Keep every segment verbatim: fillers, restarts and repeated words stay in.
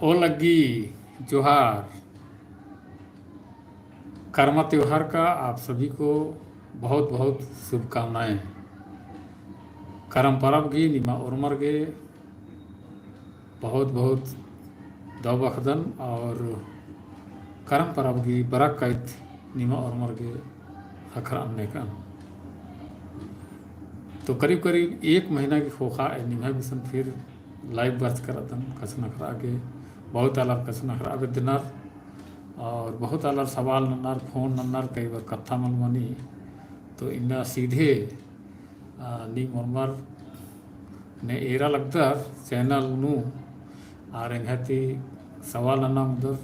ओ लग्गी जोहार। करमा त्योहार का आप सभी को बहुत बहुत शुभकामनाएं। करम परब गही निमा ओर्मर गे बहुत बहुत दव बअदन और करम परब गही बरक्कत निमा ओर्मर गे ख़क्खरआ नेकन। तो करीब करीब एक महीना गही ख़ोख़ा एन निम्है गुसन फिर live बरचका रअदन। कछनखरआ गे बहुत आलर कछनखरआ बेद्दनर और बहुत आलर सवाल नन्नर, phone नन्नर, कई बार कत्था मल मनी। तो इन्ना सीधे, आ, नीम ओर्मर ने एरा लगदर channel नू, आर एंग्है ती सवाल नना ओंगदर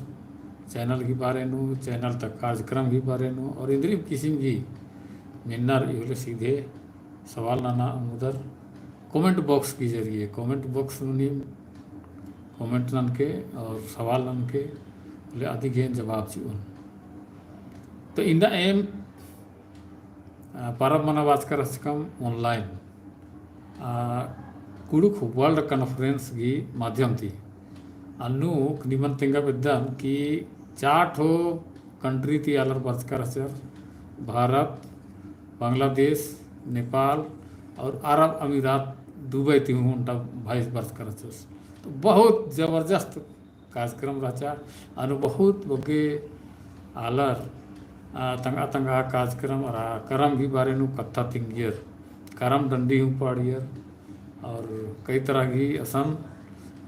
channel गही बारे नू, channel ता कार्यक्रम गही बारे नू और इन्द्रिम किसिम गही मेन्नर ई होले सीधे सवाल नना ओंगदर comment box के जरिए, comment box नू नीम comment ननके और सवाल ननके होले अदी गे एन जवाब चिओन। तो इन्ना एम, आ, परब मना बाचका रहचकम online, आ, कुँड़ुख़ World Conference गही माध्यम ती। अन्नु निमन तेंगा बेद्दन कि चार ठो country ती आलर बरचका रहचर, भारत, बांग्लादेश, नेपाल और अरब अमीरात दुबई ती हूँ ओन्टा भाई बरचका रहचस। तो बहुत जबरदस्त कार्यक्रम रहचा। अन्नु बहुत बग्गे आलर, आ, तंगआ तंगआ कार्यक्रम अरा करम गही बारे नू कत्था तिंगियर, करम डंडी हूँ पाड़ियर और कई तरह गही असन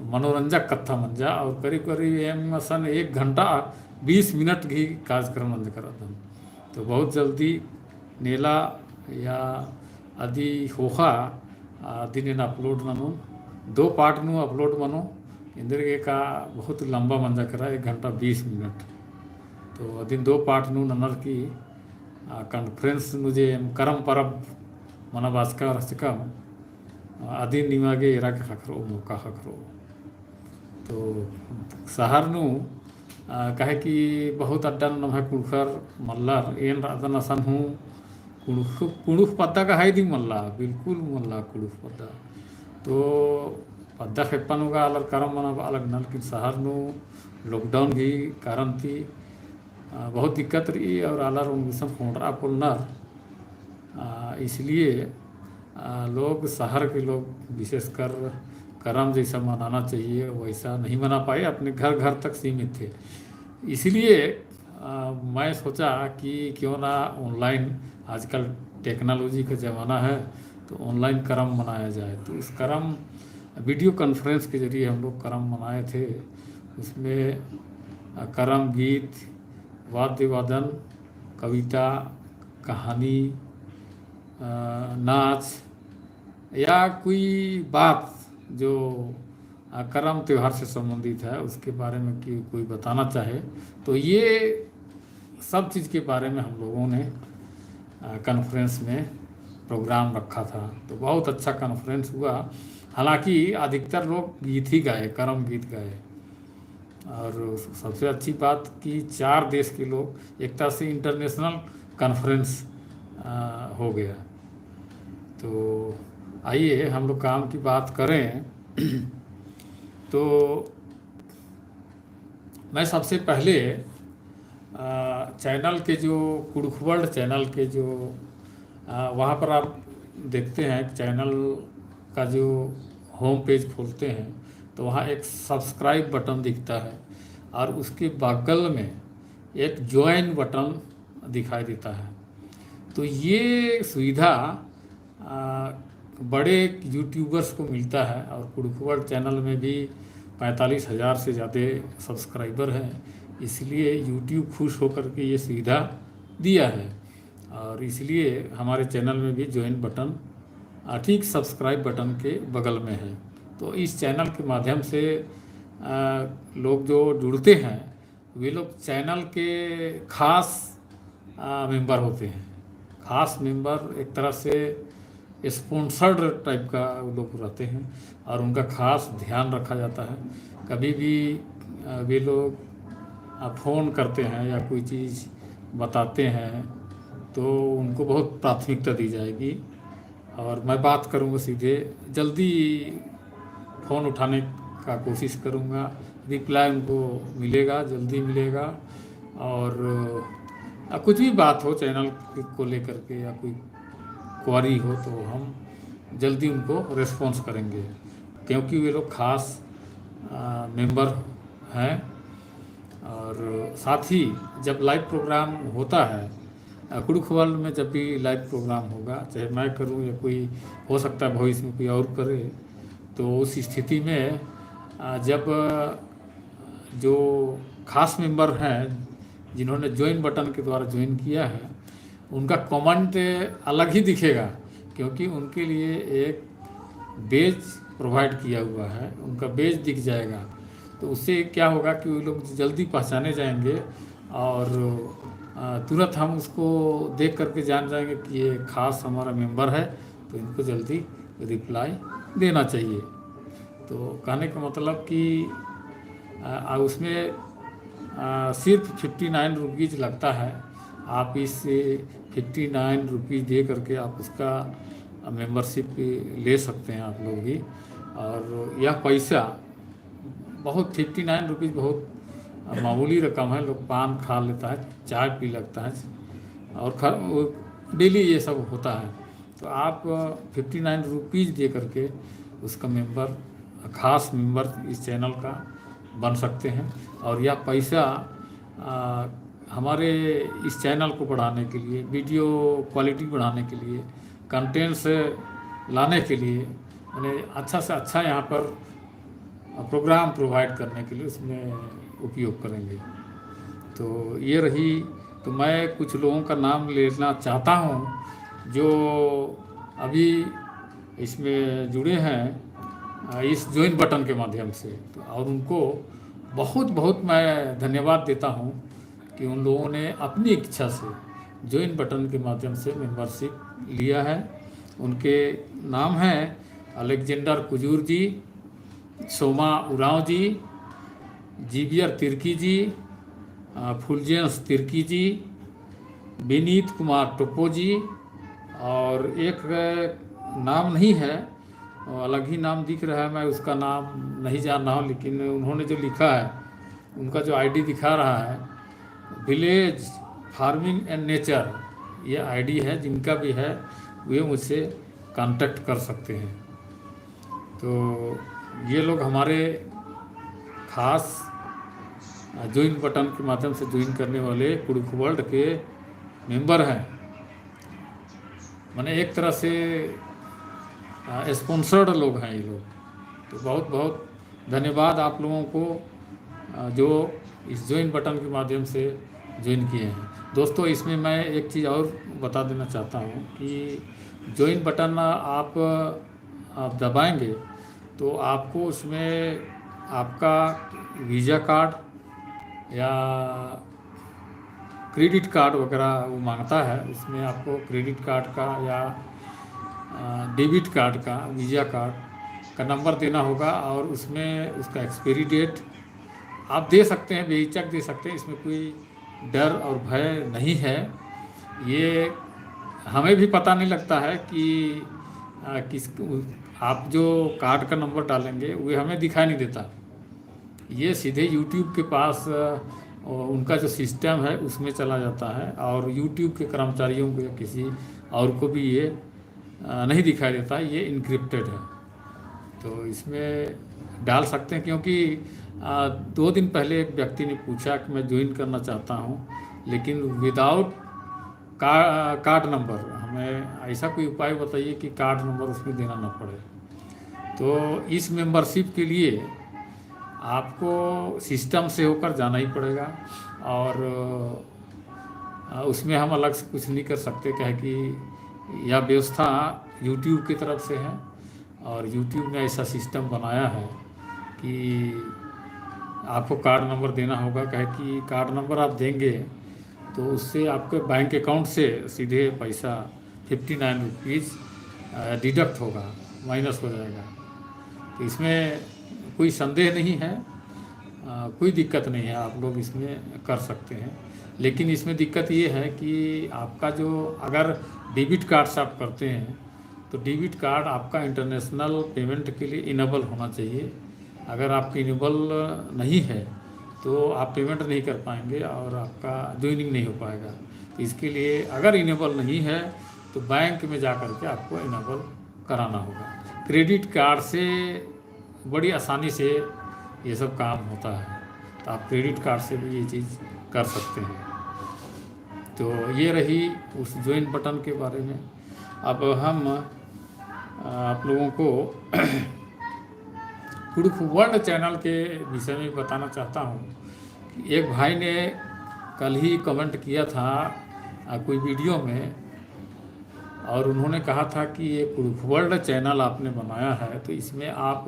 मनोरंजक कत्था मंजा और करीब करीब एम असन एक घंटा बीस मिनट गही कार्यक्रम मंजका रअदन। तो बहुत जल्दी नेला या अदी ख़ोख़ा, आ, अदिन एन upload ननोन, दो part नू upload मनो, एन्देरगे का बहुत लंबा मंजा केरा, एक घंटा बीस मिनट। तो अदिन दो part नू ननर की, आ, conference नू जे एम करम परब मना बाचका रहचकम, आ, अदिन निमा गे एरा के ख़क्खरओ, मौका ख़क्खरओ। तो शहर नू, आ, काहे कि बहुत अड्डा नू नम्है कुँड़ुख़र मल्लर, एन रअदन असन हूँ कुँड़ुख़, कुँड़ुख़ पद्दा का हाई दिम मल्ला, बिल्कुल मल्ला कुँड़ुख़ पद्दा। तो पद्दा खेप्पा नू गा आलर करम मना बआ लगनर, लेकिन शहर नू lockdown गही कारण ती, आ, बहुत दिक्कत रई और आलर ओन गुसन ख़ोंड़रआ पोल्लनर। आ, इसलिए, आ, लोग, शहर के लोग विशेषकर करम जैसा मनाना चाहिए, वैसा नहीं मना पाए, अपने घर घर तक सीमित थे। इसलिए, आ, मैं सोचा कि क्यों ना online, आजकल technology का ज़माना है, तो online करम मनाया जाए। तो इस करम, video conference के जरिए हम लोग करम मनाए थे। उसमें, आ, करम गीत, वाद्य वादन, कविता, कहानी, अ, नाच या कोई बात जो, अ, करम त्योहार से संबंधित है, उसके बारे में कि कोई बताना चाहे, तो ये सब चीज़ के बारे में हम लोगों ने, अ, conference में program रखा था। तो बहुत अच्छा conference हुआ। हालांकि अधिकतर लोग गीत ही गाए, करम गीत गाए। और सबसे अच्छी बात कि चार देश के लोग, एक तरह से international conference, अ, हो गया। तो आइए हम लोग काम की बात करें। तो मैं सबसे पहले, अ, channel के जो कुँड़ुख़ World channel के जो, अ, वहाँ पर आप देखते हैं channel का जो home page खोलते हैं तो वहाँ एक subscribe button दिखता है और उसके बगल में एक join button दिखाई देता है। तो ये सुविधा, आ, बड़े YouTubers को मिलता है और कुँड़ुख़ World channel में भी पैंतालीस हज़ार से ज़्यादा subscriber हैं, इसलिए YouTube खुश होकर के ये सुविधा दिया है। और इसलिए हमारे channel में भी join button, आ, ठीक subscribe button के बगल में है। तो इस channel के माध्यम से, आ, लोग जो जुड़ते हैं, वे लोग channel के खास, आ, member होते हैं। खास member एक तरह से sponsored type का वो लोग रहते हैं और उनका खास ध्यान रखा जाता है। कभी भी, आ, वे लोग, आ, phone करते हैं या कोई चीज़ बताते हैं तो उनको बहुत प्राथमिकता दी जाएगी। और मैं बात करूँगा सीधे, जल्दी phone उठाने का कोशिश करूँगा। रिप्लाई उनको मिलेगा, जल्दी मिलेगा। और, अ, कुछ भी बात हो चैनल को लेकर के या कोई क्वारी हो, तो हम जल्दी उनको रिस्पॉन्स करेंगे, क्योंकि वे लोग खास, अ, मेंबर हैं। और साथ ही जब लाइव प्रोग्राम होता है, अ, कुँड़ुख़ वर्ल्ड में जब भी लाइव प्रोग्राम होगा, चाहे मैं करूँ या कोई, हो सकता है भविष्य में कोई और करे, तो उस स्थिति में, अ, जब जो खास मेंबर हैं, जिन्होंने ज्वाइन बटन के द्वारा ज्वाइन किया है, उनका कमेंट अलग ही दिखेगा, क्योंकि उनके लिए एक बेज प्रोवाइड किया हुआ है, उनका बेज दिख जाएगा। तो उससे क्या होगा कि वो लोग जल्दी पहचाने जाएंगे और, अ, तुरंत हम उसको देख करके जान जाएंगे कि ये खास हमारा मेंबर है, तो इनको जल्दी रिप्लाई देना चाहिए। तो कहने का मतलब कि, अ, अ, उसमें, अ, सिर्फ फिफ्टी नाइन रुपीज लगता है। आप इस फिफ्टी नाइन रुपीज दे करके आप उसका मेंबरशिप ले सकते हैं आप लोग भी। और यह पैसा बहुत, फिफ्टी नाइन रुपीज बहुत मामूली रकम है। लोग पान खा लेता है, चाय पी लगता है और खा-, वो डेली ये सब होता है। तो आप फिफ्टी नाइन रुपीज दे करके उसका मेंबर, खास मेंबर इस चैनल का बन सकते हैं। और यह पैसा, आ, हमारे इस चैनल को बढ़ाने के लिए, वीडियो क्वालिटी बढ़ाने के लिए, कंटेंट्स लाने के लिए, यानी अच्छा से अच्छा यहाँ पर प्रोग्राम प्रोवाइड करने के लिए उसमें उपयोग करेंगे। तो ये रही, तो मैं कुछ लोगों का नाम लेना चाहता हूँ जो अभी इसमें जुड़े हैं, अ, इस ज्वाइन बटन के माध्यम से। तो और उनको बहुत, बहुत मैं धन्यवाद देता हूँ कि उन लोगों ने अपनी इच्छा से ज्वाइन बटन के माध्यम से मेंबरशिप लिया है। उनके नाम हैं अलेक्जेंडर कुजूर जी, सोमा उरांव जी, जीबियर तिर्की जी, अ, फुलजेंस तिर्की जी, विनीत कुमार टोप्पो जी, और एक, अ, नाम नहीं है, वो अलग ही नाम दिख रहा है, मैं उसका नाम नहीं जान रहा हूँ, लेकिन उन्होंने जो लिखा है, उनका जो आईडी दिखा रहा है, Village Farming and Nature, ये आईडी है, जिनका भी है, वे मुझसे कॉन्टैक्ट कर सकते हैं। तो ये लोग हमारे खास, अ, ज्वाइन बटन के माध्यम से ज्वाइन करने वाले कुँड़ुख़ वर्ल्ड के मेंबर हैं, माने एक तरह से, अ, स्पॉन्सर्ड लोग हैं ये लोग। तो बहुत बहुत धन्यवाद आप लोगों को, अ, जो इस ज्वाइन बटन के माध्यम से ज्वाइन किए हैं। दोस्तों, इसमें मैं एक चीज़ और बता देना चाहता हूँ कि ज्वाइन बटन आप, आप दबाएंगे तो आपको उसमें आपका वीज़ा कार्ड या क्रेडिट कार्ड वगैरह वो मांगता है। उसमें आपको क्रेडिट कार्ड का या, अ, डेबिट कार्ड का, वीज़ा कार्ड का नंबर देना होगा और उसमें उसका एक्सपायरी डेट आप दे सकते हैं, बेहिचक दे सकते हैं, इसमें कोई डर और भय नहीं है। ये हमें भी पता नहीं लगता है कि, अ, किस, आप जो कार्ड का नंबर डालेंगे, वो हमें दिखाई नहीं देता। ये सीधे यूट्यूब के पास, अ, उनका जो सिस्टम है, उसमें चला जाता है और यूट्यूब के कर्मचारियों को या किसी और को भी ये, अ, नहीं दिखाई देता, ये इनक्रिप्टेड है। तो इसमें डाल सकते हैं, क्योंकि, अ, दो दिन पहले एक व्यक्ति ने पूछा कि मैं ज्वाइन करना चाहता हूँ, लेकिन विदाउट का-, कार्ड नंबर, हमें ऐसा कोई उपाय बताइए कि कार्ड नंबर उसमें देना ना पड़े। तो इस मेंबरशिप के लिए आपको सिस्टम से होकर जाना ही पड़ेगा और, अ, उसमें हम अलग से कुछ नहीं कर सकते, क्या है कि यह व्यवस्था यूट्यूब की तरफ से है और यूट्यूब ने ऐसा सिस्टम बनाया है कि आपको कार्ड नंबर देना होगा, क्या है कि कार्ड नंबर आप देंगे तो उससे आपके बैंक अकाउंट से सीधे पैसा फिफ्टी नाइन रुपीज़, अ, डिडक्ट होगा, माइनस हो जाएगा। तो इसमें कोई संदेह नहीं है, अ, कोई दिक्कत नहीं है, आप लोग इसमें कर सकते हैं। लेकिन इसमें दिक्कत ये है कि आपका जो, अगर डेबिट कार्ड से आप करते हैं, तो डेबिट कार्ड आपका इंटरनेशनल पेमेंट के लिए इनेबल होना चाहिए। अगर आपकी enable नहीं है, तो आप payment नहीं कर पाएंगे और आपका joining नहीं हो पाएगा। तो इसके लिए अगर enable नहीं है, तो बैंक में जा करके आपको enable कराना होगा। Credit card से बड़ी आसानी से ये सब काम होता है, तो आप credit card से भी ये चीज़ कर सकते हैं। तो ये रही उस join button के बारे में। अब हम, अ, आप लोगों को कुड़ुख World channel के विषय में बताना चाहता हूँ। एक भाई ने कल ही comment किया था, अ, कोई video में, और उन्होंने कहा था कि ये कुड़ुख World channel आपने बनाया है, तो इसमें आप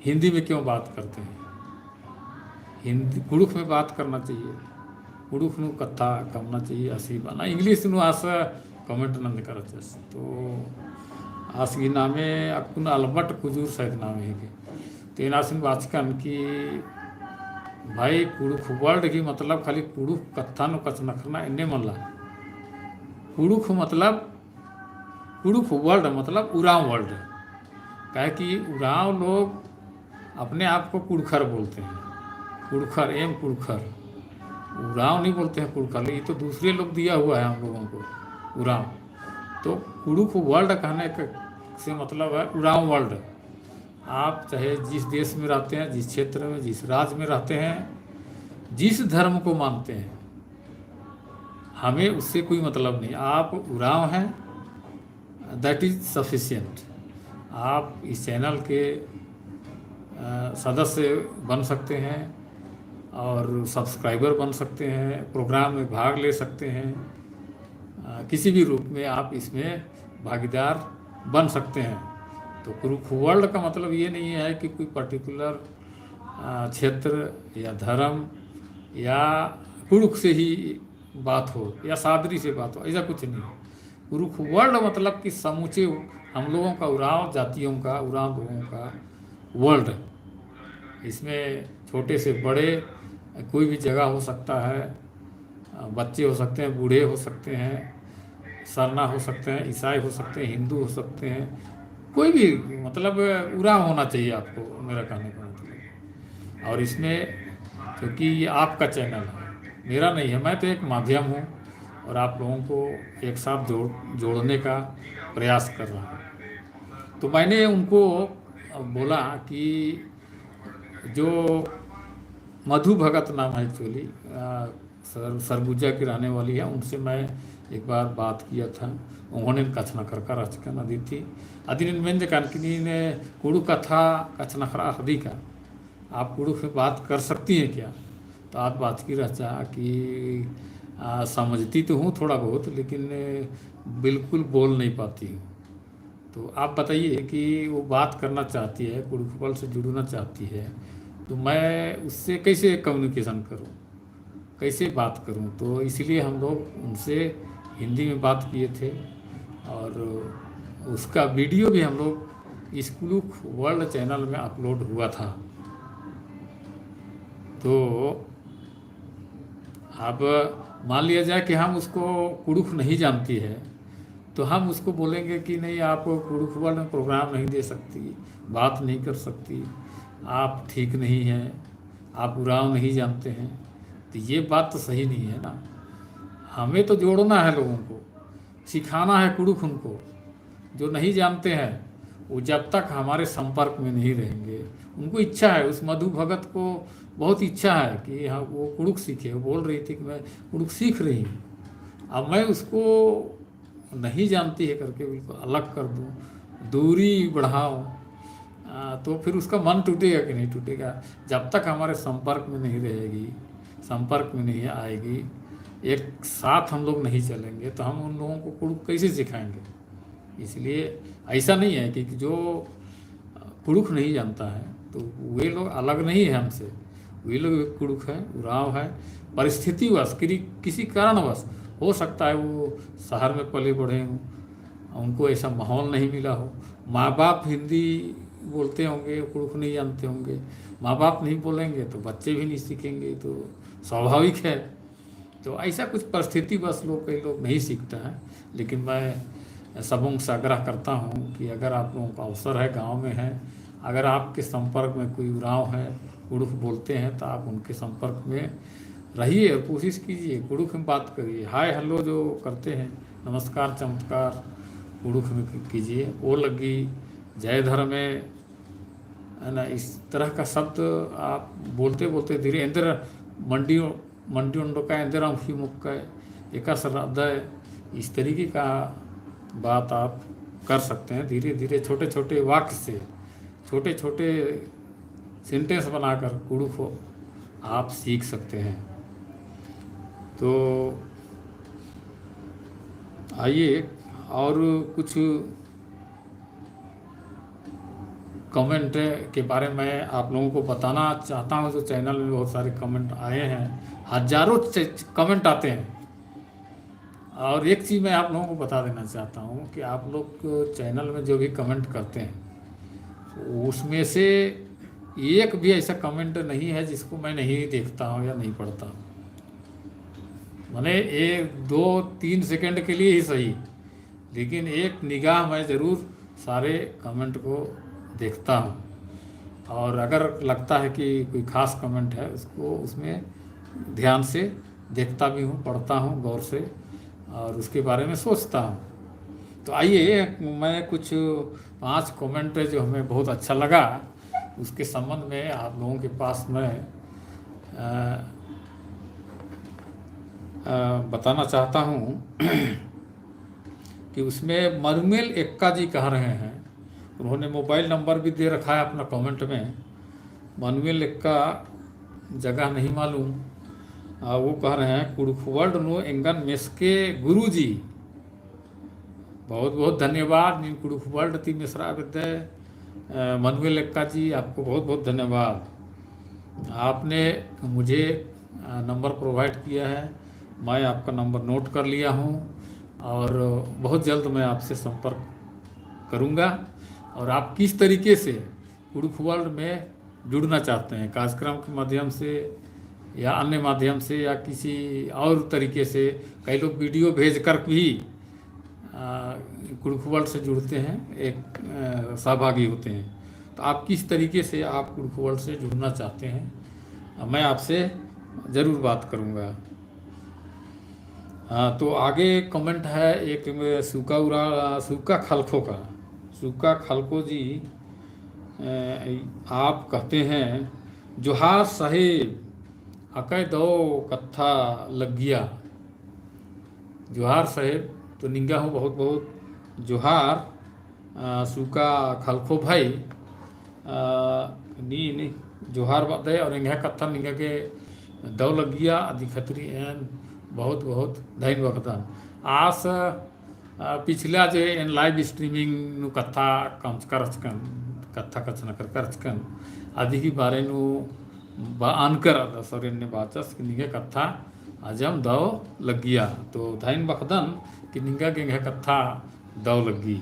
हिंदी में क्यों बात करते हैं? हिंदी, कुड़ुख में बात करना चाहिए, कुड़ुख नू कत्था कमना चाहिए, असी बअना। English नू आस comment नंजकरचस। तो आस गही नामे अक्कुन अल्बर्ट कुजूर शायद नामे हेके। तो एन आसिन बाचकन कि भाई, कुड़ुख World गही मतलब खाली कुड़ुख कत्था नू कछनखरना एन्ने मल्ला। कुड़ुख मतलब, कुड़ुख World मतलब उराँव World। काहे कि उराँव लोग अपने आप को कुँड़ुख़र बोलते हैं, कुँड़ुख़र, एम कुँड़ुख़र। उराँव नहीं बोलते हैं कुँड़ुख़र, ये तो दूसरे लोग दिया हुआ है हम लोगों को, उराँव। तो कुँड़ुख़ World कहने के, से मतलब है उराँव World। आप चाहे जिस देश में रहते हैं, जिस क्षेत्र में, जिस राज्य में रहते हैं, जिस धर्म को मानते हैं, हमें उससे कोई मतलब नहीं। आप उराँव हैं, that is sufficient। आप इस channel के, अ, सदस्य बन सकते हैं और subscriber बन सकते हैं, program में भाग ले सकते हैं, अ, किसी भी रूप में आप इसमें भागीदार बन सकते हैं। तो कुँड़ुख़ World का मतलब ये नहीं है कि कोई particular, अ, क्षेत्र या धर्म या कुँड़ुख़ से ही बात हो या सादरी से बात हो, ऐसा कुछ नहीं। कुँड़ुख़ World मतलब कि समूचे हम लोगों का, उराँव जातियों का, उराँव लोगों का world। इसमें छोटे से बड़े कोई भी जगह हो सकता है, बच्चे हो सकते हैं, बूढ़े हो सकते हैं, सरना हो सकते हैं, ईसाई हो सकते हैं, हिंदू हो सकते हैं, कोई भी, मतलब, उराँव होना चाहिए आपको, मेरा कहने का मतलब। और इसमें, क्योंकि ये आपका channel है, मेरा नहीं है, मैं तो एक माध्यम हूँ और आप लोगों को एक साथ जोड़, जोड़ने का प्रयास कर रहा हूँ। तो मैंने उनको बोला कि जो मधु भगत नाम है actually, अ, सर-, सरगुजा की रहने वाली है, उनसे मैं एक बार बात किया था। उन्होंने कछनखरका रहचकन अदिन ती, अदिन मेंजकन कि नीन कुँड़ुख़ कत्था कछनखरआ अख़दी का, आप कुँड़ुख़ में बात कर सकती हैं क्या? तो आद बाचकी रहचा कि, आ, समझती तो हूँ थोड़ा बहुत, लेकिन बिल्कुल बोल नहीं पाती हूँ। तो आप बताइए कि वो बात करना चाहती है, कुँड़ुख़ World से जुड़ना चाहती है, तो मैं उससे कैसे communication करूँ, कैसे बात करूँ? तो इसीलिए हम लोग उनसे हिंदी में बात किए थे और उसका video भी हम लोग इस कुँड़ुख़ World channel में upload हुआ था। तो अब मान लिया जाए कि हम उसको कुँड़ुख़ नहीं जानती है, तो हम उसको बोलेंगे कि नहीं, आप कुँड़ुख़ World में program नहीं दे सकती, बात नहीं कर सकती, आप ठीक नहीं हैं, आप उराँव नहीं जानते हैं, तो ये बात तो सही नहीं है ना। हमें तो जोड़ना है लोगों को, सिखाना है कुँड़ुख़ उनको। जो नहीं जानते हैं, वो जब तक हमारे संपर्क में नहीं रहेंगे, उनको इच्छा है, उस मधु भगत को बहुत इच्छा है कि हाँ, वो कुँड़ुख़ सीखे। वो बोल रही थी कि मैं कुँड़ुख़ सीख रही हूँ। अब मैं उसको नहीं जानती है करके बिल्कुल अलग कर दूँ, दूरी बढ़ाऊँ, आ, तो फिर उसका मन टूटेगा कि नहीं टूटेगा? जब तक हमारे संपर्क में नहीं रहेगी, संपर्क में नहीं आएगी, एक साथ हम लोग नहीं चलेंगे, तो हम उन लोगों को कुँड़ुख़ कैसे सिखाएंगे? इसलिए ऐसा नहीं है कि, कि जो कुँड़ुख़ नहीं जानता है, तो वे लोग अलग नहीं है हमसे। वे लोग भी कुँड़ुख़ हैं, उराँव हैं। परिस्थितिवश, किरी-, किसी कारणवश, हो सकता है वो शहर में पले बढ़े हों, उनको ऐसा माहौल नहीं मिला हो, माँ बाप हिंदी बोलते होंगे, कुँड़ुख़ नहीं जानते होंगे, माँ बाप नहीं बोलेंगे तो बच्चे भी नहीं सीखेंगे, तो स्वाभाविक है। तो ऐसा कुछ परिस्थितिवश लोग, कई लोग नहीं सीखता है, लेकिन मैं सबों से आग्रह करता हूँ कि अगर आप लोगों का अवसर है, गांव में है, अगर आपके संपर्क में कोई उराँव है, कुँड़ुख़ बोलते हैं, तो आप उनके संपर्क में रहिए और कोशिश कीजिए, कुँड़ुख़ में बात करिए। Hi hello जो करते हैं, नमस्कार चमत्कार कुँड़ुख़ में की-, कीजिए। ओ लग्गी, जय धर्मे, है ना, इस तरह का शब्द आप बोलते बोलते धीरे, एन्देर मंडी मंडी ओंडोका एन्देर अमख़ी मोख़का, एकासे रअदय, इस तरीके का बात आप कर सकते हैं। धीरे धीरे छोटे छोटे वाक्य से, छोटे छोटे sentence बनाकर कुँड़ुख़ आप सीख सकते हैं। तो आइए और कुछ comment के बारे में आप लोगों को बताना चाहता हूँ। जो channel में बहुत सारे comment आए हैं, हजारों च-, comment आते हैं। और एक चीज़ मैं आप लोगों को बता देना चाहता हूँ कि आप लोग channel में जो भी comment करते हैं, उसमें से एक भी ऐसा comment नहीं है जिसको मैं नहीं देखता हूँ या नहीं पढ़ता हूँ। माने एक, दो, तीन second के लिए ही सही, लेकिन एक निगाह मैं ज़रूर सारे comment को देखता हूँ, और अगर लगता है कि कोई खास comment है, उसको, उसमें ध्यान से देखता भी हूँ, पढ़ता हूँ गौर से, और उसके बारे में सोचता हूँ। तो आइए, मैं कुछ पांच comment जो हमें बहुत अच्छा लगा, उसके संबंध में आप लोगों के पास मैं, अ, अ, बताना चाहता हूँ कि उसमें मनुएल एक्का जी कह रहे हैं, उन्होंने mobile number भी दे रखा है अपना comment में। मनुएल एक्का, जगह नहीं मालूम, अ, वो कह रहे हैं, कुँड़ुख़ World नू एंगन मेसके गुरुजी। बहुत बहुत धन्यवाद, नीन कुँड़ुख़ World ती मेसरा बेद्दय, अ, मनुएल एक्का जी, आपको बहुत बहुत धन्यवाद। आपने मुझे, अ, number provide किया है, मैं आपका number note कर लिया हूँ और बहुत जल्द मैं आपसे संपर्क करूँगा। और आप किस तरीके से कुँड़ुख़ World में जुड़ना चाहते हैं, कार्यक्रम के माध्यम से या अन्य माध्यम से या किसी और तरीके से, कई लोग video भेज कर भी, आ, कुँड़ुख़ World से जुड़ते हैं, एक, आ, सहभागी होते हैं। तो आप किस तरीके से आप कुँड़ुख़ World से जुड़ना चाहते हैं, आ, मैं आपसे ज़रूर बात करूँगा। हाँ, तो आगे comment है एक में सुका उरा-, सुका खलखो का। सुका खलखो जी, अ, आप कहते हैं, "जोहार साहेब, अकय दव कत्था लग्गिया।" जोहार साहेब, तो निंगा हूँ बहुत बहुत जोहार। अ, सुका खलखो भाई, अ, नीन जोहार बअदय और एंग्है कत्था निंगा गे दव लग्गिया, अदी खतरी एन बहुत बहुत धइन बअदन। आस, अ, पिछला जे एन live streaming नू कत्था कमचकर रहचकन, कत्था कछनखरकर रहचकन, अदी ही बारे नू बअनकर रअदस और एन्ने बाचस कि निंग्है कत्था अजम दव लग्गिया। तो धइन बअदन कि निंगा गे एंग्है कत्था दव लग्गी।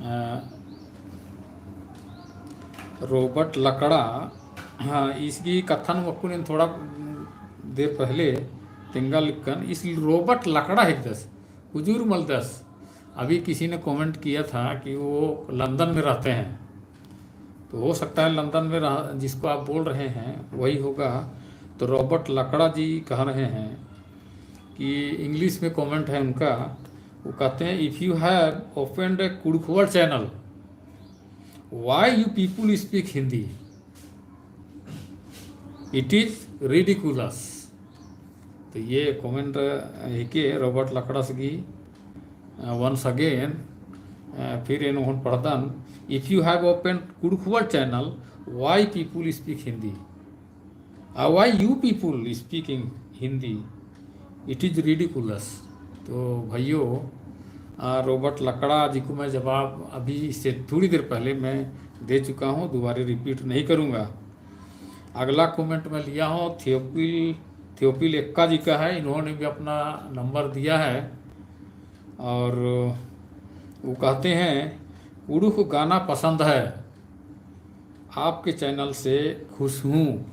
अ, रॉबर्ट लकड़ा, हाँ, ईस गही कत्थन मक्कुन एन थोड़ा देर पहले तेंगा लिक्कन, ईस रॉबर्ट लकड़ा हिकदस, कुजूर मलदस। अभी किसी ने comment किया था कि वो लंदन में रहते हैं, तो हो सकता है लंदन में रह-, जिसको आप बोल रहे हैं वही होगा। तो रॉबर्ट लकड़ा जी कह रहे हैं कि English में comment है उनका, वो कहते हैं, "If you have opened a Kurukh World channel, why you people speak Hindi? It is ridiculous." तो ये comment हिके रॉबर्ट लकड़स गही, अ, once again, अ, फिर एन ओहन पढ़दन, "If you have opened Kurukh World channel, why people speak Hindi? Uh, why you people speaking Hindi? It is ridiculous." तो भाइयों, आ, रॉबर्ट लकड़ा जी को मैं जवाब अभी इससे थोड़ी देर पहले मैं दे चुका हूँ, दोबारा repeat नहीं करूँगा। अगला comment मैं लिया हूँ थियोपिल, थियोपिल एक्का जी का है, इन्होंने भी अपना number दिया है और वो कहते हैं, "कुँड़ुख़ गाना पसंद है, आपके channel से खुश हूँ।"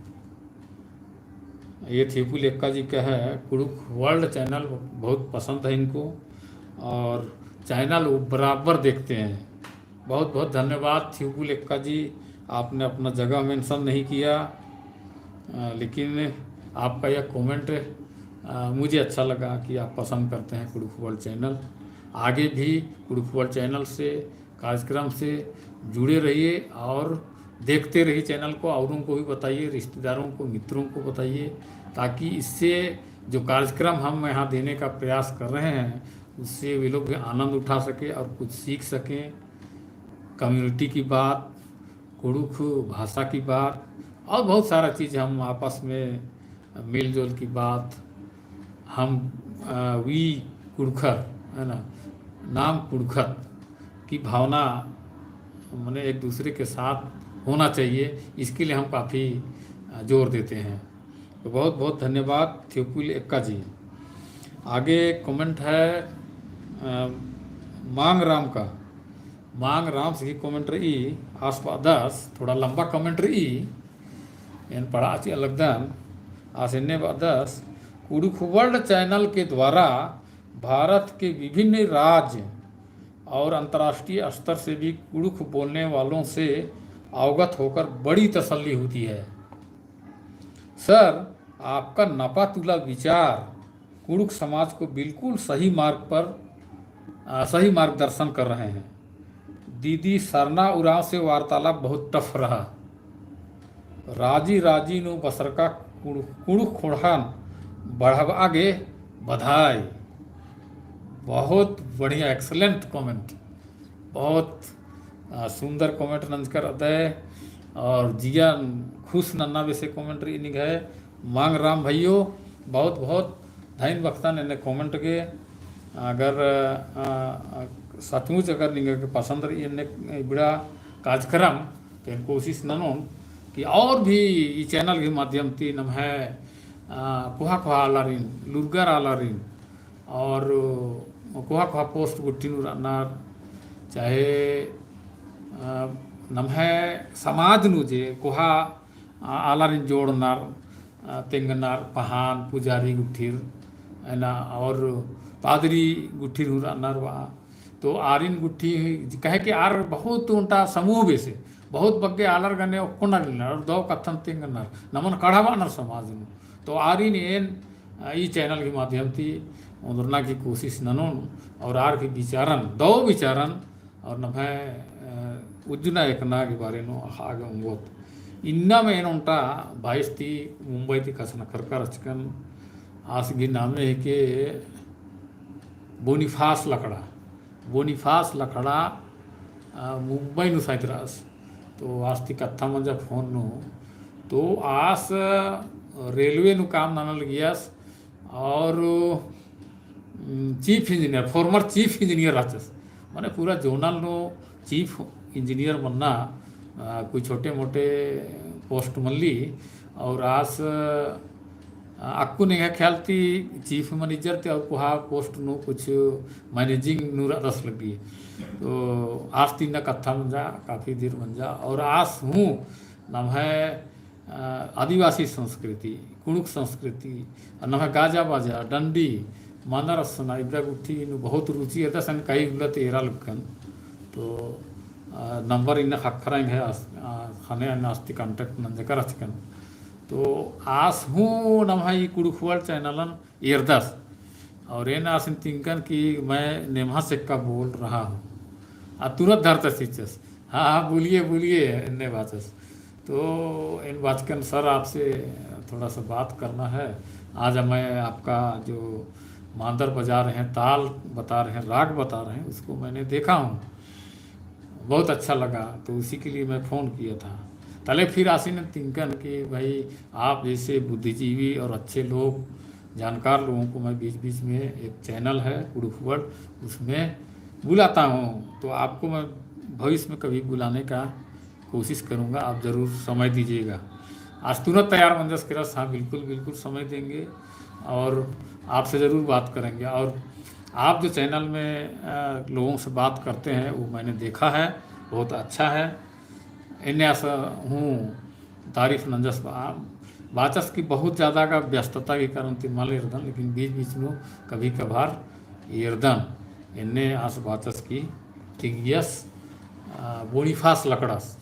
ये थियोपिल एक्का जी का है, कुँड़ुख़ World channel बहुत पसंद है इनको और channel वो बराबर देखते हैं। बहुत बहुत धन्यवाद थियोपुल एक्का जी, आपने अपना जगह mention नहीं किया, अ, लेकिन आपका यह comment, अ, मुझे अच्छा लगा कि आप पसंद करते हैं कुँड़ुख़ World channel। आगे भी कुँड़ुख़ World channel से, कार्यक्रम से जुड़े रहिए और देखते रहिए channel को, औरों को भी बताइए, रिश्तेदारों को, मित्रों को बताइए, ताकि इससे जो कार्यक्रम हम यहाँ देने का प्रयास कर रहे हैं, उससे वे लोग भी आनंद उठा सके और कुछ सीख सकें। Community की बात, कुँड़ुख़ भाषा की बात और बहुत सारा चीज़ हम आपस में मेलजोल की बात, हम, अ, we कुँड़ुख़र, है ना, नाम कुँड़ुख़त की भावना, माने एक दूसरे के साथ होना चाहिए, इसके लिए हम काफ़ी, अ, जोर देते हैं। तो बहुत बहुत धन्यवाद थियोपुल एक्का जी। आगे comment है, अ, मांग राम का। मांग राम से की comment रई, आस बअदस, थोड़ा लंबा comment रई, एन पढ़आ चिआ लगदन, आस एन्ने बअदस, कुँड़ुख़ World channel के द्वारा भारत के विभिन्न राज्य और अंतर्राष्ट्रीय स्तर से भी कुँड़ुख़ बोलने वालों से अवगत होकर बड़ी तसल्ली होती है। सर, आपका नपा तुला विचार कुँड़ुख़ समाज को बिल्कुल सही मार्ग पर, अ, सही मार्गदर्शन कर रहे हैं। दीदी सरना उराँव से वार्तालाप बहुत tough रहा। राजी राजी नू बसरका कुँड़ुख़, कुँड़ुख़ ख़ोंड़हान बढ़ाबआ गे बधाई। बहुत बढ़िया, excellent comment। बहुत, अ, सुंदर comment नंजकर रअदय और जिया खुश नन्ना बेसे comment रई निंग्है। मांग राम भइयो, बहुत बहुत धइन बखतन एन्ने comment गे। अगर, अ, अ, सचमुच अगर निंगा गे पसंद रई एन्ने इबड़ा कार्यक्रम, तो एन कोशिश ननोन कि और भी ई channel के माध्यम ती नम्है, अ, कोहा कोहा आलारिन, लूरगर आलारिन, और कोहा कोहा post गुट्ठी नू रअनर, चाहे, अ, नम्है समाज नू जे कोहा, अ, आलारिन जोड़नर, अ, तेंगनर, पहान, पुजारी गुट्ठिर, है ना, और पादरी गुट्ठिर हूँ रअनर बआ। तो आरिन गुट्ठी, कहे कि आर बहुत ओन्टा समूह बेसे, बहुत बग्गे आलर गने ओक्कोनर इलनर, और दव कत्थन तेंगनर, नमन कढ़ाबअनर समाज नू। तो आरिन एन, अ, ई channel के माध्यम ती ओन्दरना की कोशिश ननोन, और आर की विचारन, दव विचारन, और नम्है, अ, उज्जना एकना के बारे नू अख़आ गे ओंगोत। इन्ना में एन ओन्टा बाईस ती मुंबई ती कछनखरका रहचकन, आस गही नामे हिके बोनीफास लकड़ा। बोनीफास लकड़ा, अ, मुंबई नू साइत रअस। तो आस ती कत्था मंजा phone नू। तो आस, अ, railway नू काम नना लगियस और, उम, chief engineer, former chief engineer रहचस। माने पूरा zonal नू chief engineer मन्ना, अ, कोई छोटे मोटे post मल्ली और आस, अ, अक्कुन एंग्है ख्याल ती chief manager ती और कोहा post नू कुछ managing नू रअदस लग्गी। तो आस ती इन्ना कत्था मंजा, काफी देर मंजा, और आस हूँ नम्है, अ, आदिवासी संस्कृति, कुँड़ुख़ संस्कृति, और नम्है गाजा बाजा, डंडी, मांदर असना, इबड़ा गुट्ठी नू बहुत रुचि एरदस, एन कई उल्ला ती एरा लक्कन। तो, अ, number इन्ना ख़क्खरा एंग्है आस-, अ, ख़ने एन आस ती contact नंजका रहचकन। तो आस हूँ नम्है ई कुँड़ुख़ World channel न एरदस। और एन आसिन तिंकन कि मैं नेम्हस एक्का बोल रहा हूँ। आ तुरंत धरतस चिच्चस, "हाँ, हाँ, बोलिए, बोलिए," एन्ने बाचस। तो एन बाचकन, "सर, आपसे थोड़ा सा बात करना है। आज मैं आपका जो मांदर बजा रहे हैं, ताल बता रहे हैं, राग बता रहे हैं, उसको मैंने देखा हूँ।" बहुत अच्छा लगा, तो उसी के लिए मैं phone किया था। तले फिर आसिन तिंकन कि भाई, आप जैसे बुद्धिजीवी और अच्छे लोग, जानकार लोगों को मैं बीच-बीच में, एक channel है कुँड़ुख़ World, उसमें बुलाता हूँ, तो आपको मैं भविष्य में कभी बुलाने का कोशिश करूँगा, आप ज़रूर समय दीजिएगा। आस तुरंत तैयार मंजस केरस, "हाँ, बिल्कुल, बिल्कुल समय देंगे और आपसे ज़रूर बात करेंगे।" और आप जो channel में, अ, लोगों से बात करते हैं, वो मैंने देखा है, बहुत अच्छा है। एन्ने आस हूँ तारीफ नंजस बा-, बाचस कि बहुत ज़्यादा का व्यस्तता के कारण ती मल एरदन, लेकिन बीच बीच नू कभी कभार एरदन। एन्ने आस बाचस कि तिंगियस, अ, बोनीफास लकड़स।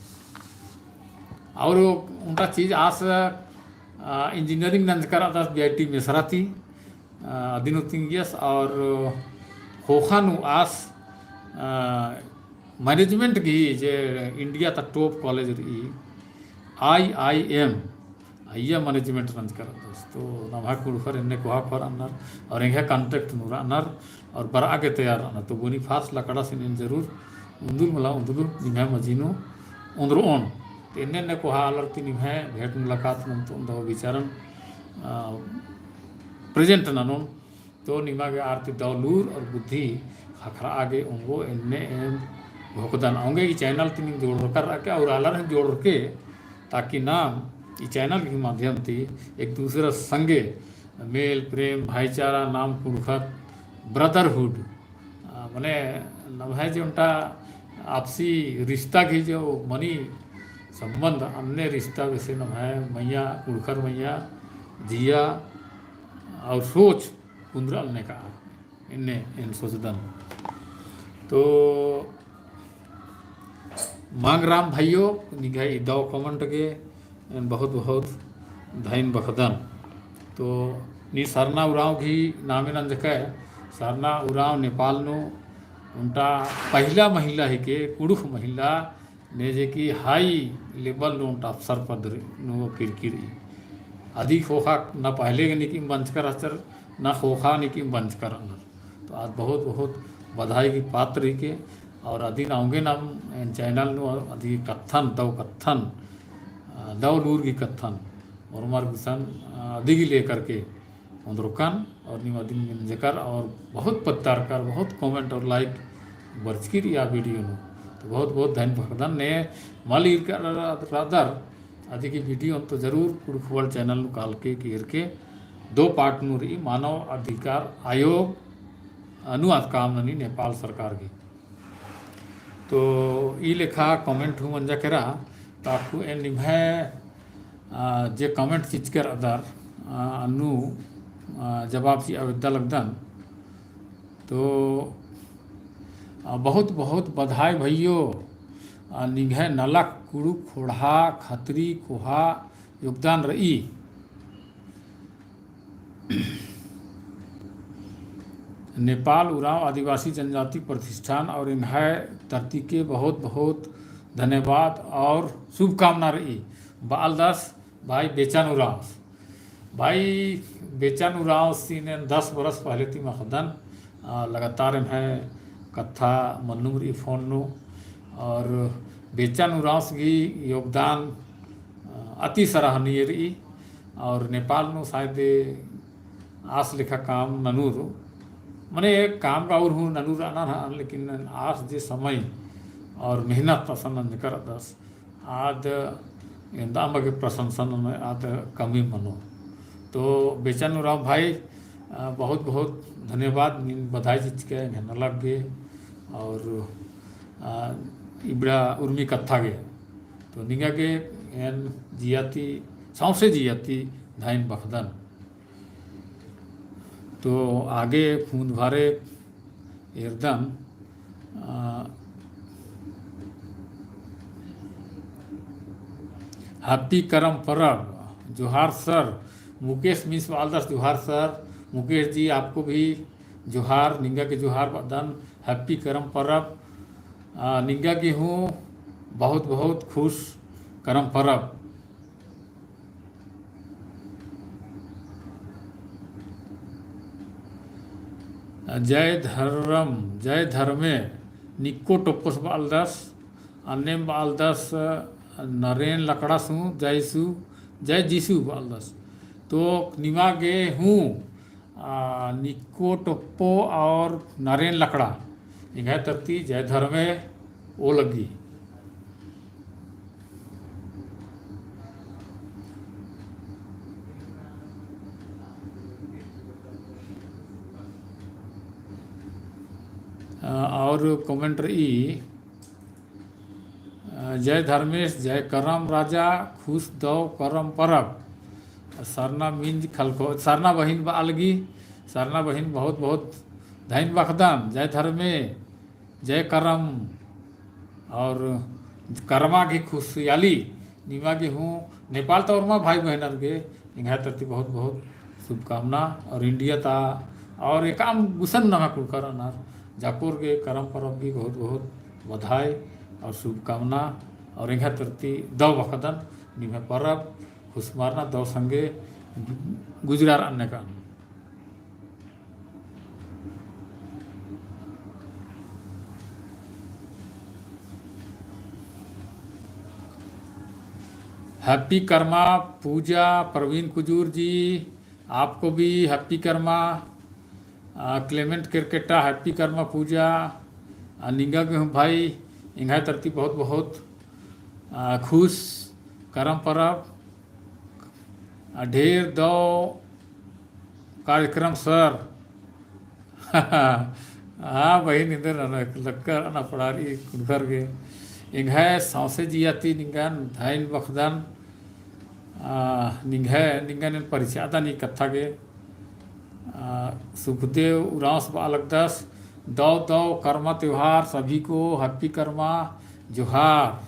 और ओन्टा चीज आस, अ, engineering नंजकर रअदस B I T मेसरा ती, अ, अदिन हूँ तिंगियस और ख़ोख़ा नू आस, अ, management गही जे India ता top college रई, I I M, अइय्या management नंजकर रअदस। तो नम्है कुँड़ुख़र एन्ने कोहा कोहा रअनर और एंग्है contact नू रअनर और बरआ गे तैयार रअनर। तो बोनीफास लकड़ासिन एन जरूर उन्दुल मला उन्दुल निम्है मझी नू ओन्द्रओन। तो एन्ने एन्ने कोहा आलर ती निम्है भेंट मुलाकात नन्तोन दव विचारन, अ, present ननोन। तो निमा गे आर ती दव लूर और बुद्धि ख़क्खरआ गे ओंगो एन्ने एन घोखदन। औंगे ई channel ती नीम जोड़रकर रअके और आलर हूँ जोड़रके, ताकि नाम ई channel के माध्यम ती एक दूसरा संगे मेल, प्रेम, भाईचारा, नाम कुँड़ुख़र, brotherhood, अ, मने नम्है जे ओन्टा आपसी रिश्ता गही जो मनी संबंध, अन्ने रिश्ता बेसे नम्है मइय्याँ, कुँड़ुख़र मइय्याँ जिया और सोच कुन्दरआ लगनर का, एन्ने एन सोचदन। तो मांगराम भइयो, निंग्है ई दव comment गे एन बहुत बहुत धइन बखदन। तो नी सरना उराँव गही नामे नंजकय, सरना उराँव नेपाल नू ओन्टा पहिला महिला हिके, कुँड़ुख़ महिला ने जे कि high level नू ओन्टा अफसर पद नू किरकी रई। अदी ख़ोख़ा ना पहले गे नीकिम बंचकर रहचर, ना ख़ोख़ा नीकिम बंचकर रअनर। तो आद बहुत बहुत बधाई गही पात्र हिके। और अदिन औंगे नाम एन channel नू अदी कत्थन, दव कत्थन, अ, दव लूर गही कत्थन, ओर्मर गुसन, अ, अदी गही लेकर के ओन्द्रकन और नीम अदिन मेंजकर और बहुत पत्तारकर, बहुत comment और like बरचकी रई आ video नू। तो बहुत बहुत धइन बखदन। ने मल ईरकर रअदर अदी गही video तो जरूर कुँड़ुख़ World channel नू कालके केरके दो part नू रई, मानव अधिकार आयोग नू आद काम ननी नेपाल सरकार गही। तो ई लेखा comment हूँ मंजा केरा, ताकु एन निम्है, आ, जे comment चिचकर रअदर, आ, अन्नू, आ, जवाब चिआ बेद्दा लगदन। तो, आ, बहुत बहुत बधाई भइयो, आ, निंग्है नलख कुँड़ुख़ ख़ोंड़हा खतरी कोहा योगदान रई। नेपाल उराँव आदिवासी जनजाति प्रतिष्ठान और एंग्है तरती के बहुत बहुत धन्यवाद और शुभकामना रई। बआलदस भाई बेचन उराँवस। भाई बेचन उराँवसिन एन दस बरस पहले ती मखदन, आ, लगातार एम्है कत्था मन्नुम रई phone नू। और बेचन उराँवस गही योगदान, आ, अति सराहनीय रई। और नेपाल नू शायद आस लेखा काम ननूर, मने काम का और हूँ ननूर रअनर हन, लेकिन आस जे समय और मेहनत असन नंजकर रअदस, आद एन्दा अम्बा गे प्रशंसा ननोय आद कमी मनो। तो बेचन उराँव भाई, अ, बहुत बहुत धन्यवाद, नीन बधाई चिचकय एंग्है नलख गे और, अ, इबड़ा उर्मी कत्था गे। तो निंगा गे एन जिया ती, सौंसे जिया ती धइन बखदन। तो आगे फूंद भरे एरदन, अ, happy करम परब, जोहार sir। मुकेश मिस बआलदस जोहार sir। मुकेश जी, आपको भी जोहार, निंगा गे जोहार बअदन, happy करम परब। अ, निंगा गे हूँ बहुत बहुत खुश करम परब। जय धर्म, जय धर्मे, निक्को टोप्पोस बआलदस, अन्नेम बआलदस, नरेन लकड़ास हूँ, जय यीशु, जय जीसु बआलदस। तो निमा गे हूँ, आ, निक्को टोप्पो और नरेन लकड़ा, एंग्है तरती जय धर्मे ओ लग्गी। आ, और comment रई, अ, जय धर्मेस, जय करम राजा, खुश दव करम परब। सरना मिंज खलखो, सरना बहिन बआ लगी, सरना बहिन बहुत बहुत धइन बखदन, जय धर्मे, जय करम। और करमा गही खुशहाली निमा गे हूँ नेपाल ता ओर्मा भाई बहिनर गे एंग्है तरती बहुत बहुत शुभकामना और इंडिया ता और एकअम गुसन नम्है कुँड़ुख़र रअनर जाकोर गे करम परब गही बहुत बहुत बधाई और शुभकामना और एंग्है तरती दव बअदन निम्है परब खुसमारना दव संगे गुजरार अन्ने का। Happy करमा पूजा प्रवीण कुजूर जी, आपको भी happy करमा। आ, क्लेमेंट केरकेट्टा happy करमा पूजा। आ, निंगा गे हूँ भाई एंग्है तरती बहुत बहुत, आ, खुश करम परब। आ, ढेर दव कार्यक्रम सर। हाँ बहिन, इन्दर नना लक्कर नना पड़ारी कुँड़ुख़र गे। एंग्है सौंसे जिया ती निंगन धइन बखदन, आ, निंग्है, निंगन एन परिचय अदन ई कत्था गे। आ, सुखदेव उराँवस बआ लगदस, दव दव करमा त्योहार सभी को, happy करमा, जोहार।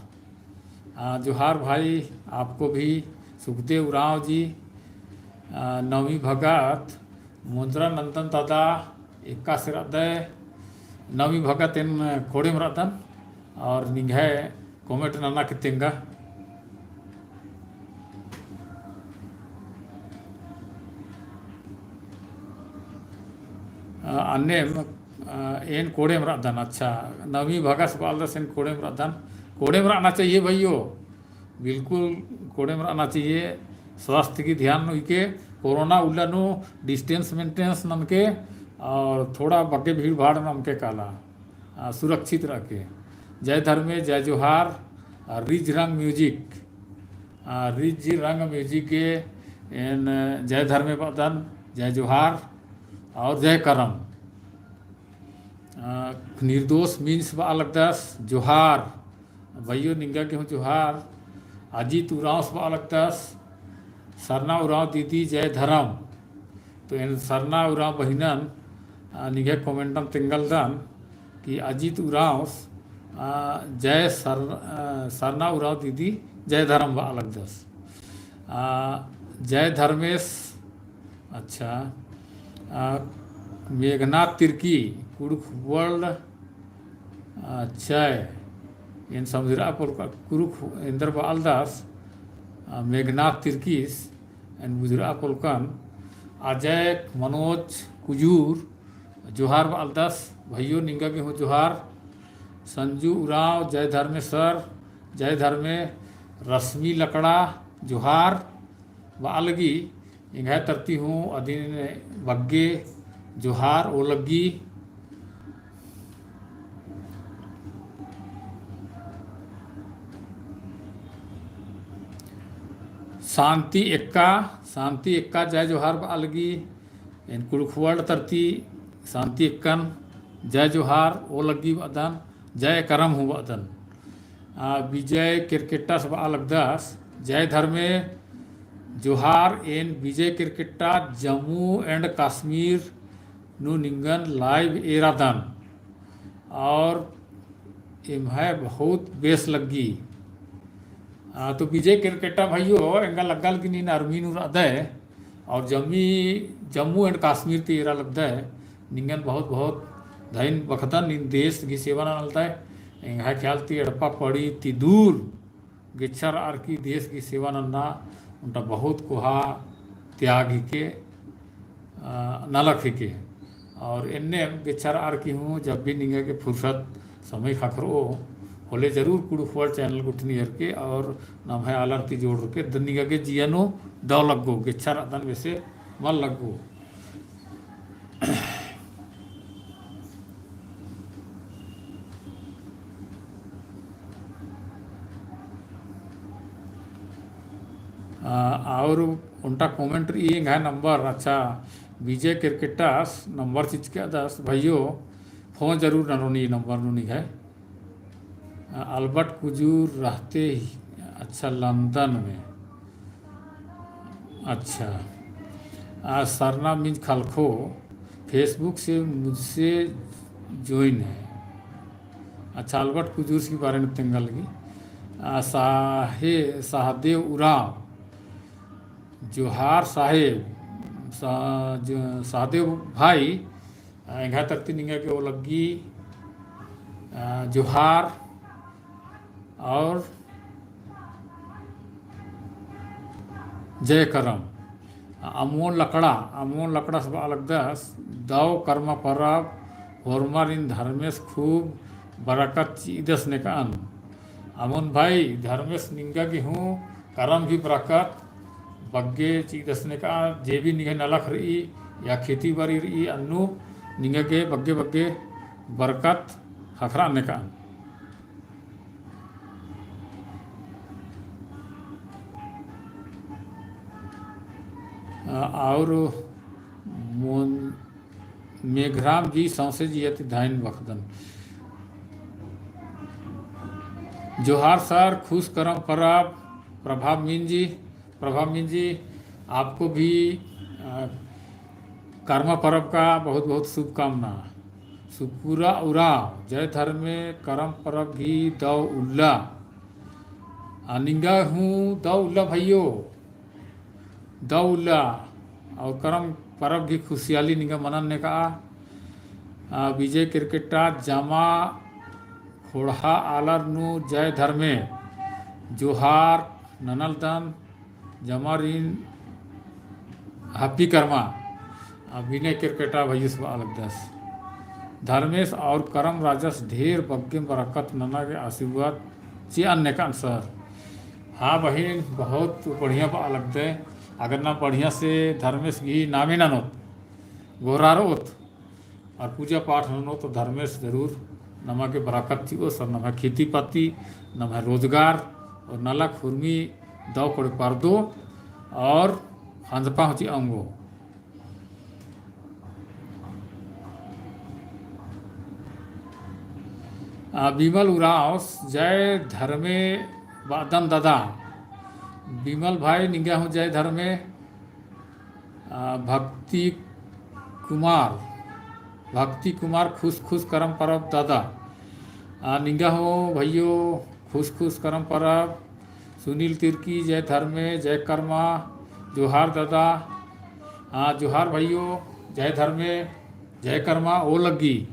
आ, जोहार भाई, आपको भी सुखदेव उराँव जी। आ, नवमी भगत, मुंद्रा नंदन दादा, एकासे रअदय, नवमी भगत एन कोड़ेम रअदन, और निंग्है comment नना की तेंगा। आ, अन्नेम, आ, एन कोड़ेम रअदन, अच्छा, नवमी भगस बआलदस एन कोड़ेम रअदन, कोड़ेम रअना चाहिए भइयो, बिल्कुल कोड़ेम रअना चाहिए। स्वास्थ्य की ध्यान नू इके, कोरोना उल्ला नू distance maintenance ननके और थोड़ा बग्गे भीड़ भाड़ नू अमके काला, आ, सुरक्षित रअके। जय धर्मे, जय जोहार, आ, रिज रंग music, आ, रिज रंग music गे एन जय धर्मे बअदन, जय जोहार और जय करम। आ, निर्दोष मिंज बआ लगदस, जोहार। भइयो निंगा गे हूँ जोहार। अजीत उराँवस बआ लगदस, सरना उराँव दीदी जय धरम। तो एन सरना उराँव बहिनन, आ, निंग्है comment नम तेंगलदन कि अजीत उराँवस, आ, जय सर-, आ, सरना उराँव दीदी जय धरम बआ लगदस। आ, जय धर्मेस, अच्छा, आ, मेघनाथ तिर्की, कुँड़ुख़ World, अच्छा, एन समुझरआ पोल्लकन, कुँड़ुख़ एन्देर बआलदस, आ, मेघनाथ तिर्कीस, एन बुझरआ पोल्लकन, अजय मनोज कुजूर, जोहार बआलदस, भइयो निंगा गे हूँ जोहार, संजू उराँव, जय धर्मे सर, जय धर्मे, रश्मि लकड़ा, जोहार, बआ लगी, एंग्है तरती हूँ अदिन बग्गे जोहार ओ लग्गी। शांति एक्का, शांति एक्का जय जोहार बआ लगी। एन कुँड़ुख़ World तरती शांति एक्कन जय जोहार ओ लग्गी बअदन, जय करम हूँ बअदन। आ, विजय केरकेट्टास बआ लगदस, जय धर्मे जोहार, एन विजय केरकेट्टा जम्मू and कश्मीर नू निंगन live एरादन और एम्है बहुत बेस लग्गी। आ, तो विजय केरकेट्टा भइयो, एंगा लग्गा लगी नीन army नू रअदय, और जम्मी, जम्मू and कश्मीर ती एरा लगदय, निंगन बहुत बहुत धइन बखदन, नीन देश गही सेवा नना लगदय। एंग्है ख्याल ती एड़पा पड़ी ती दूर गेच्छा रअर की देश गही सेवा नन्ना ओन्टा बहुत कोहा त्याग हिके, आ, नलख हिके। और एन्ने गेच्छा रअर की हूँ जब भी निंगा गे फुर्सत समय ख़क्खरओ होले जरूर कुँड़ुख़ World channel गुट्ठिन एरके और नम्है आलर ती जोड़रके द निंगा गे जिया नू दव लग्गो, गेच्छा रअदन बेसे मल लग्गो। आ, और ओन्टा comment रई एंग्है number, अच्छा, विजय केरकेट्टास number चिचकादस, भइयो, phone जरूर ननोन ई number नू निंग्है। आ, अल्बर्ट कुजूर रहते ही, अच्छा, लंदन में। अच्छा। आ, सरना मिंज खलखो, Facebook से मुझसे join है। अच्छा, अल्बर्ट कुजूरस गही बारे नू तेंगा लगी। आ, साहे-, सहदेव उराँव, जोहार साहेब, सा-, ज-, सहदेव भाई, आ, एंग्है तरती निंगा गे ओ लग्गी, आ, जोहार और जय करम। अमोन लकड़ा, अमोन लकड़ास बआ लगदस, दव करमा परब, होरमारिन धर्मेस खूब बरकत चिअदस नेकअन। अमोन भाई, धर्मेस निंगा गे हूँ करम गही बरकत बग्गे चिअदस नेकआ, जे भी निंग्है नलख रई या खेती बारी रई, अन्नु निंगा गे बग्गे बग्गे बरकत ख़क्खरआ नेकअन। अ, और मोन मेघराम जी सौंसे जिया ती धइन बखदन। जोहार सर, खुस करम परब, प्रभाव मीन जी, प्रभाव मीन जी, आपको भी, अ, करमा परब का बहुत बहुत शुभकामना। सुकुरा उराँव, जय धर्मे, करम परब गही दव उल्ला। आ, निंगा हूँ दव उल्ला भइयो, दव उल्ला, और करम परब गही खुशियाली निंगा मनन नेकआ। आ, विजय केरकेट्टा जमा खोड़हा आलर नू जय धर्मे, जोहार ननालदन, जमारिन happy करमा। आ, विनय केरकेट्टा भइयस बआ लगदस, धर्मेस और करम राजस ढेर बग्गे बरकत नना गे आशीर्वाद चिअन नेकअन सर। हाँ बहिन, बहुत बढ़िया बआ लगदय। अगर ना बढ़िया से धर्मेस गही नामे ननोत, गोहरारओत और पूजा पाठ ननोत तो धर्मेस जरूर नमा गे बरकत चिओस और नम्है खेती पाती, नम्है रोजगार और नलख हुरमी दव कोड़े परदो और ख़ंजपा हूँ चिआ ओंगो। आ, बिमल उराँवस जय धर्मे बअदन दादा। बिमल भाई निंगा हूँ जय धर्मे। आ, भक्ति कुमार, भक्ति कुमार खुस खुस करम परब दादा। आ, निंगा हूँ भइयो खुस खुस करम परब। सुनील तिर्की जय धर्मे, जय करमा, जोहार दादा। आ, जोहार भइयो, जय धर्मे, जय करमा, ओ लग्गी।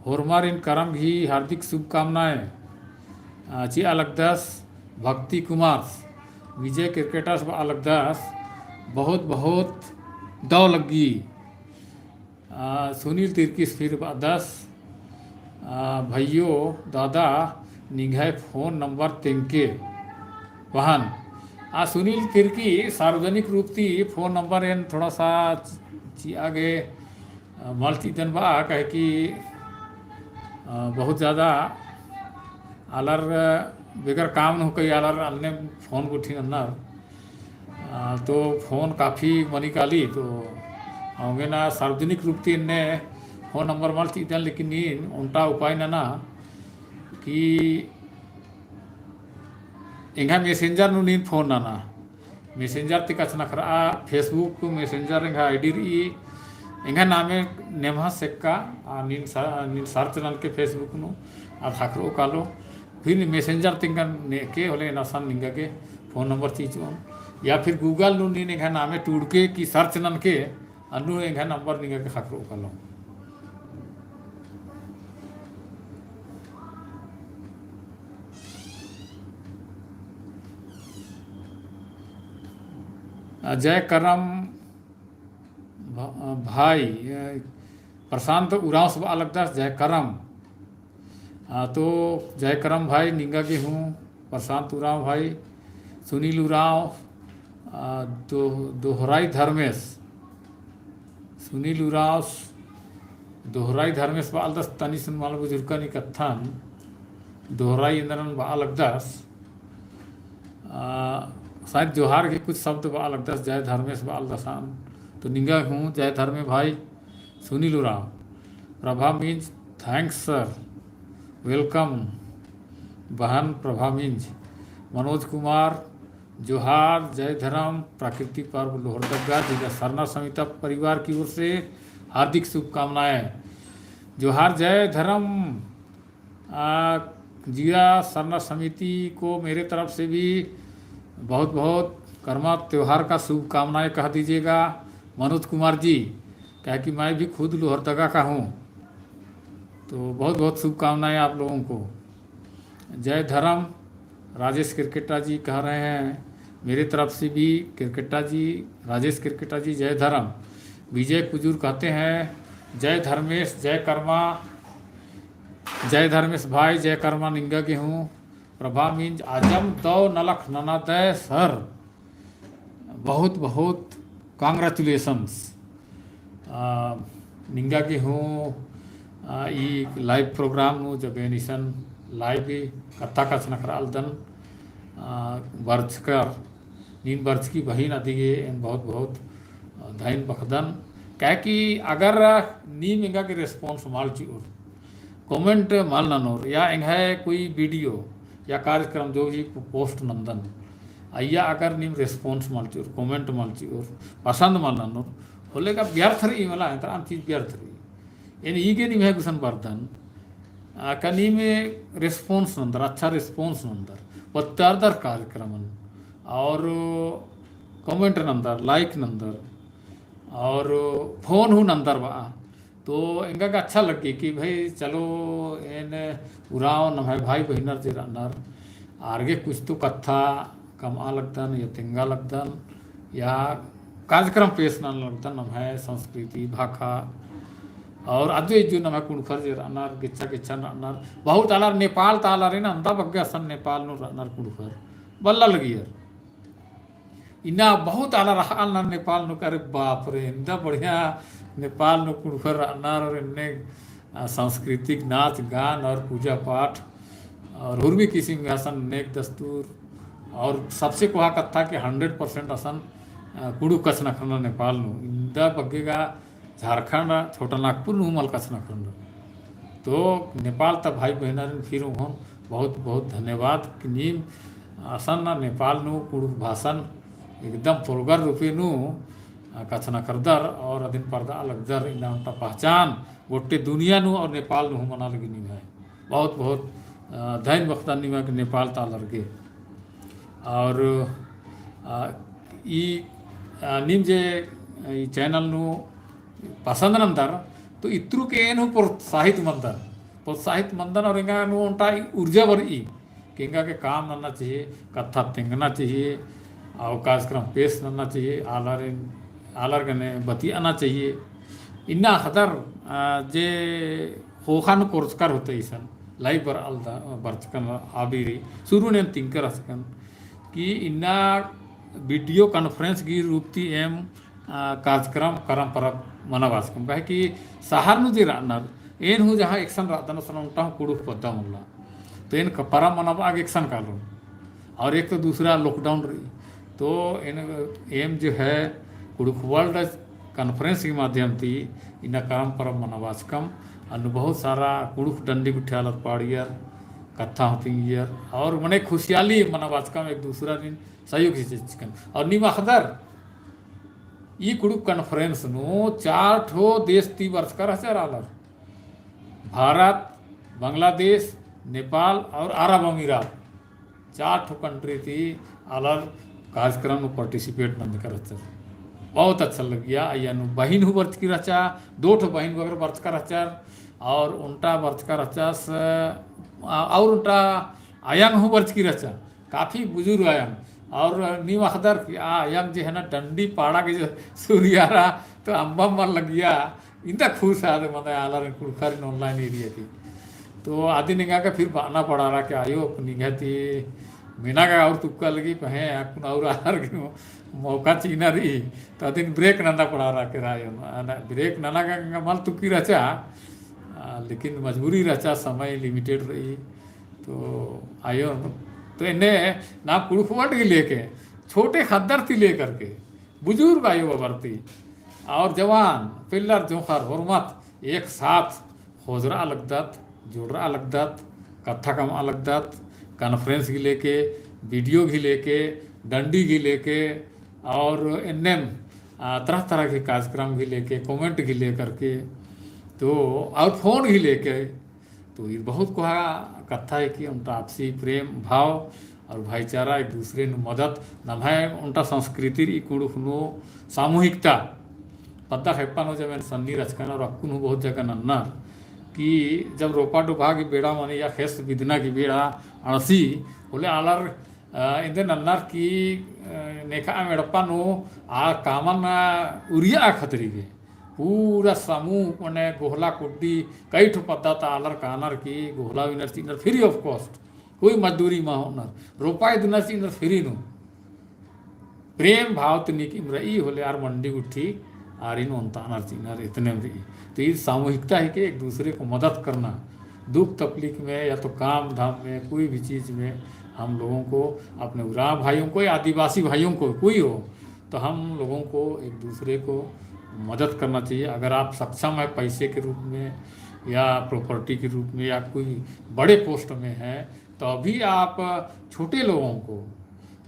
होरमारिन करम गही हार्दिक शुभकामनाएँ। आ, चिआ लगदस भक्ति कुमार, विजय केरकेट्टास बआ लगदस, बहुत बहुत दव लग्गी। आ, सुनील तिर्कीस फिर बअदस, आ, भइयो दादा निंग्है phone number तेंगके बअदन। आ, सुनील तिर्की सार्वजनिक रूप ती phone number एन थोड़ा सा चिआ गे अ, मल चिअदन बआ, काहे कि, अ, बहुत ज्यादा आलर बेगर काम नू कई आलर अन्ने phone गुट्ठी नन्नर। अ, तो phone काफी मनी काली, तो औंगे ना सार्वजनिक रूप ती एन्ने phone number मल चिअदन, लेकिन नीन ओन्टा उपाय नना कि एंग्है Messenger नू नीन phone नना। Messenger ती कछनखरआ, Facebook Messenger एंग्है ID रई, एंग्है नामे नेम्हस एक्का, आ, नीन सा-, नीन search ननके Facebook नू, आ, ख़क्खरओ कालो, फिर Messenger ती एंगन नेके होले एन असन निंगा गे phone number चिचोन, या फिर Google नू नीन एंग्है नामे टूड़के कि search ननके, अन्नु एंग्है number निंगा गे ख़क्खरओ कालो। आ, जय करम भ-, भाई, अ, प्रशांत उराँवस बआ लगदस, जय करम। आ, तो जय करम भाई, निंगा गे हूँ प्रशांत उराँव भाई, सुनील उराँव, आ, दो-, दोहराई धर्मेस, सुनील उराँवस दोहराई धर्मेस बआ लगदस, तनी सुन मल बुझुरका नी कत्थन, दोहराई एन्दरन बआ लगदस, आ, शायद जोहार के कुछ शब्द बआ लगदस, जय धर्मेस बआ लगदस, तो निंगा हूँ जय धर्मे भाई। सुनील उराँव, प्रभा मिंज, thanks sir, welcome बहन प्रभा मिंज। मनोज कुमार, जोहार, जय धर्म, प्राकृतिक पर्व लोहरदगा जिला सरना समिता परिवार की ओर से हार्दिक शुभकामनाएं। जोहार, जय धर्म। आ, जिया सरना समिति को मेरे तरफ से भी बहुत बहुत करमा त्योहार का शुभकामनाएं कह दीजिएगा मनोज कुमार जी, क्या कि मैं भी खुद लोहरदगा का हूँ। तो बहुत बहुत शुभकामनाएं आप लोगों को। जय धर्म, राजेश केरकेट्टा जी कह रहे हैं, मेरे तरफ से भी केरकेट्टा जी, राजेश केरकेट्टा जी, जय धर्म। विजय कुजूर कहते हैं, जय धर्मेश, जय कर्मा, जय धर्मेश भाई, जय कर्मा निंगा गे हूँ। प्रभा मिंज, अजम दव नलख ननादय सर, बहुत बहुत congratulations। आ, निंगा गे हूँ, आ, ई live program नू जब एन इसन live कत्था कछनखरआलदन, आ, बरचकर, नीन बरचकी बहिन अदिगे एन बहुत बहुत, आ, धइन बखदन। काहे कि अगर नीम एंगा गे response मल चिओर, comment मल ननोर, या एंग्है कोई video या कार्यक्रम जो भी post नंदन, अइय्या अगर नीम response मल चिओर, comment मल चिओर, पसंद मल ननोर, होले का व्यर्थ रई मला, एन्देर आम चीज व्यर्थ रई। एन ईगे निम्है गुसन बरदन, आ, का नीम response नंदर, अच्छा response नंदर, पत्तारदर कार्यक्रमन, और comment नंदर, like नंदर, और phone हूँ नंदर बा। तो एंगा गे अच्छा लग्गी कि भाई चलो एन उराँव नम्है भाई बहिनर जे रअनर, आर गे कुछ तो कत्था कमआ लगदन या तेंगा लगदन या कार्यक्रम पेश नना लगदन, नम्है संस्कृति, भाखा और अज्जो इज्जो नम्है कुँड़ुख़र जे रअनर, गेच्छा गेच्छा रअनर, बहुत आलर नेपाल ता आलर एन अन्दा बग्गे असन नेपाल नू रअनर कुँड़ुख़र, बल्ला लगियर। इन्ना बहुत आलर अख़आ लगनर नेपाल नू, अरे बाप रे, एन्दा बढ़िया नेपाल नू कुँड़ुख़र रअनर और एन्ने, आ, सांस्कृतिक नाच गान और पूजा पाठ और हुरमी किसिम गे असन नेग दस्तूर और सबसे कोहा कत्था कि hundred percent असन, आ, कुँड़ुख़ कछनखरनर नेपाल नू। एन्दा बग्गे गा झारखंड, छोटा नागपुर नू हूँ मल कछनखरनर। तो नेपाल ता भाई बहिनरिन फिर उन्होंने बहुत बहुत धन्यवाद कि नीम असन ना नेपाल नू कुँड़ुख़ भाषन एकदम पोलगर रूपे नू, आ, कछनखरदर और अदिन परदआ लगदर, इन्ना ओन्टा पहचान गोट्टे दुनिया नू और नेपाल नू हूँ मना लगी नीम है। बहुत बहुत, आ, धइन बखदन निमा गे नेपाल ता आलर गे। और, आ, ई, आ, नीम जे ई channel नू पसंद नंदर, तो इत्रु के एन हूँ प्रोत्साहित मंदन, प्रोत्साहित मंदन और एंगा नू ओन्टा ऊर्जा बरई कि एंगा गे काम नन्ना चाहिए, कत्था तेंगना चाहिए, और कार्यक्रम पेश नन्ना चाहिए, आलर, आलर गने बतियाना चाहिए। इन्ना अख़दर, आ, जे ख़ोख़ा नू कोरचकर होते इसन, live बरआलदन, बरचकन आबी रई, शुरू नू एन तिंकर रहचकन कि इन्ना video conference गही रूप ती एम, आ, कार्यक्रम करम परब मनाबाचकम। काहे कि शहर नू जे रअनर, एन हूँ जहाँ एकसन रअदन, असन ओन्टा हूँ कुँड़ुख़ पद्दा मल्ला। तो एन क-, परब मनाबआ गे एकसन कालोन। और एक तो दूसरा lockdown रई। तो एन, एम जो है कुँड़ुख़ World Conference के माध्यम ती इन्ना करम परब मनाबाचकम। अन्नु बहुत सारा कुँड़ुख़ डंडी गुट्ठी आलर पाड़ियर, कत्था हूँ तिंगियर, और मने खुशियाली मनाबाचकम, एक दूसरारिन सहयोग चिच्चकन। और नीम अख़दर, ई कुँड़ुख़ conference नू चार ठो देश ती बरचकर रहचर आलर, भारत, बांग्लादेश, नेपाल और अरब अमीरात। चार ठो country ती आलर कार्यक्रम नू participate नंजकर रहचर। बहुत अच्छा लगिया। अइय्या नू बहिन हूँ बरचकी रहचा, दो ठो बहिन बगर बरचकर रहचर, और ओन्टा बरचकर रहचस, आ, और ओन्टा अयंग हूँ बरचकी रहचा, काफी बुजुर्ग अयंग। और नीम अख़दर कि आ अयंग जे है ना डंडी पाड़ा गे जे सुरियारा, तो अम्बा मल लगिया, इन्दा खुश आद मने आलर कुँड़ुख़ारिन online area ती। तो अदिन एंगा गे फिर बअना पड़ारा कि आयो निंग्है ती मेना गा और तुक्का लगी पहें अक्कुन और आलर गे मौका चिअना रई। तो अदिन break नना पड़ारा कि रायो ना, break नना गा एंगा मल तुक्की रहचा, आ, लेकिन मजबूरी रहचा, समय limited रई। तो आयो, तो एन्ने नाम कुँड़ुख़ World गे लेके छोटे ख़द्दर ती लेकर के बुजुर्ग आयो बबर ती और जवान, पेल्लर जोंख़र होरमत एक साथ खोजरआ लगदत, जोड़रआ लगदत, कत्था कमआ लगदत, conference गही लेके, video गही लेके, डंडी गही लेके, और एन्नेम, आ, तरह तरह के कार्यक्रम गही लेके, comment गही लेकर के, तो, और phone गही लेके, तो ईद बहुत कोहा कत्था है कि ओन्टा आपसी प्रेम भाव और भाईचारा, एक दूसरे नू मदद, नम्है ओन्टा संस्कृति रई कुँड़ुख़ नू सामूहिकता। पद्दा खेप्पा नू जब एन सन्नी रहचकन और अक्कुन हूँ बहुत जगह नन्नर कि जब रोपा डोभा की बेड़ा मनी या खेस बिदना की बेड़ा अंड़सी होले आलर अ, इन्दे नन्नर की, अ, नेखा एड़पा नू आ कामन, अ, उरिया खतरी गे। पूरा समूह मने गोहला कुड्डी कई ठो पद्दा ता आलर कानर की गोहला बिनर चिअनर free of cost। कोई मजदूरी मा होअनर। रोपा इदनर चिअनर free नू। प्रेम भाव तनिक इम रई होले आर मंडी गुट्ठी आरिन ओन्तानर चिअनर इतने में रई। तो ये सामूहिकता है कि एक दूसरे को मदद करना, दुख तकलीफ में या तो काम धाम में, कोई भी चीज़ में हम लोगों को, अपने उराँव भाइयों को या आदिवासी भाइयों को, कोई हो, तो हम लोगों को एक दूसरे को मदद करना चाहिए। अगर आप सक्षम है पैसे के रूप में या property के रूप में या कोई बड़े post में है, तो अभी आप छोटे लोगों को,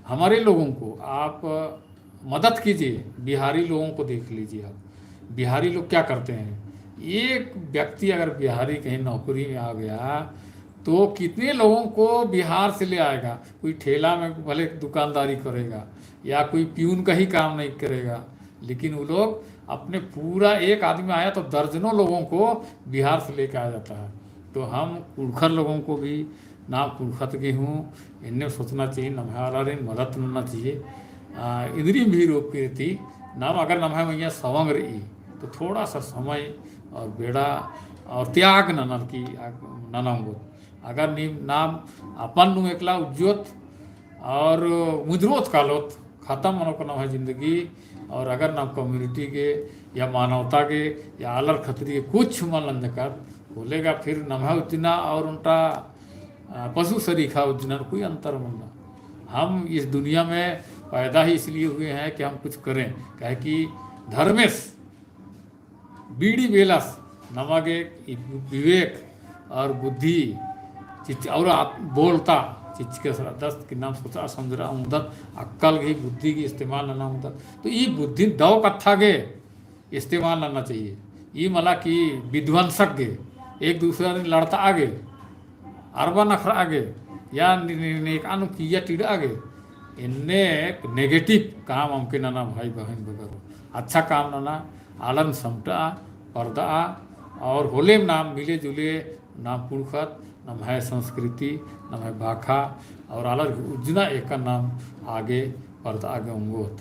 हमारे लोगों को आप मदद कीजिए। बिहारी लोगों को देख लीजिए आप, बिहारी लोग क्या करते हैं। एक व्यक्ति अगर बिहारी कहीं नौकरी में आ गया तो कितने लोगों को बिहार से ले आएगा। कोई ठेला में भले दुकानदारी करेगा या कोई प्यून का ही काम नहीं करेगा, लेकिन वो लोग अपने पूरा एक आदमी आया तो दर्जनों लोगों को बिहार से लेके आ जाता है। तो हम कुँड़ुख़र लोगों को भी नाम कुँड़ुख़त गे हूँ, एन्ने सोचना चाहिए, नम्है आलारिन मदद नन्ना चाहिए। आ, इन्द्रिम भी रोक के रहती, नाम अगर नम्है मइय्याँ सवंग रई, तो थोड़ा सा समय और बेड़ा और त्याग ननर की, आ, नना ओंगोत। अगर नीम नाम अपन नू एकला उज्जोत और मुजरोत कालोत, खतम मनो को नम्है जिंदगी। और अगर नाम community गे या मानवता गे या आलर खतरी गे कुछ मल नंजकत, होले गा फिर नम्है उज्जना और ओन्टा, आ, पशु सरीखा उज्जना कोई अंतर मल्ला। हम इस दुनिया में पैदा ही इसलिए हुए हैं कि हम कुछ करें, काहे कि धर्मेस बीड़ी बेलस नमा गे ई विवेक और बुद्धि चिच-, और आप बोलता चिच्चकस रअदस कि नाम सोचआ समझरआ ओंगदत, अक्कल गे बुद्धि गे इस्तेमाल नना ओंगदत। तो ई बुद्धि दव कत्था गे इस्तेमाल नना चाहिए। ई मला कि विध्वंसक गे, एक दूसरारिन लड़तआ गे, अरबा नखरआ गे, या ने-, ने-, नेकआ नू किइय्या टिड़आ गे, एन्ने negative काम अमके नना भाई बहिन बगरो। अच्छा काम नना, आलन समटआ, परदआ, और होलेम नाम मिले जुले, नाम कुँड़ुख़त, नम्है संस्कृति, नम्है भाखा, और आलर उज्जना एका नाम आगे परदआ गे ओंगोत।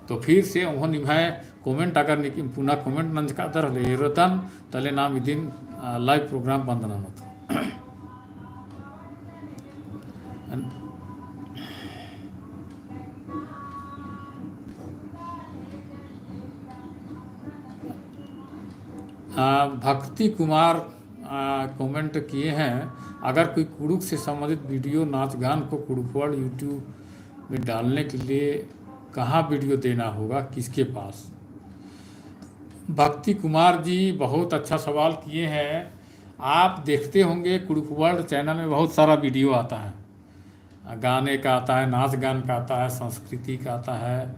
तो फिर से ओंगोन निम्है comment अगर निकिम पुना comment नंजकादर होले एरोदन, तले नाम इदिन, आ, live program बंद ननोत। आ, भक्ति कुमार, आ, comment किए हैं, अगर कोई कुँड़ुख़ से संबंधित video नाच गान को कुँड़ुख़ World YouTube में डालने के लिए कहाँ video देना होगा, किसके पास? भक्ति कुमार जी बहुत अच्छा सवाल किए हैं। आप देखते होंगे कुँड़ुख़ World channel में बहुत सारा video आता है, गाने का आता है, नाच गान का आता है, संस्कृति का आता है,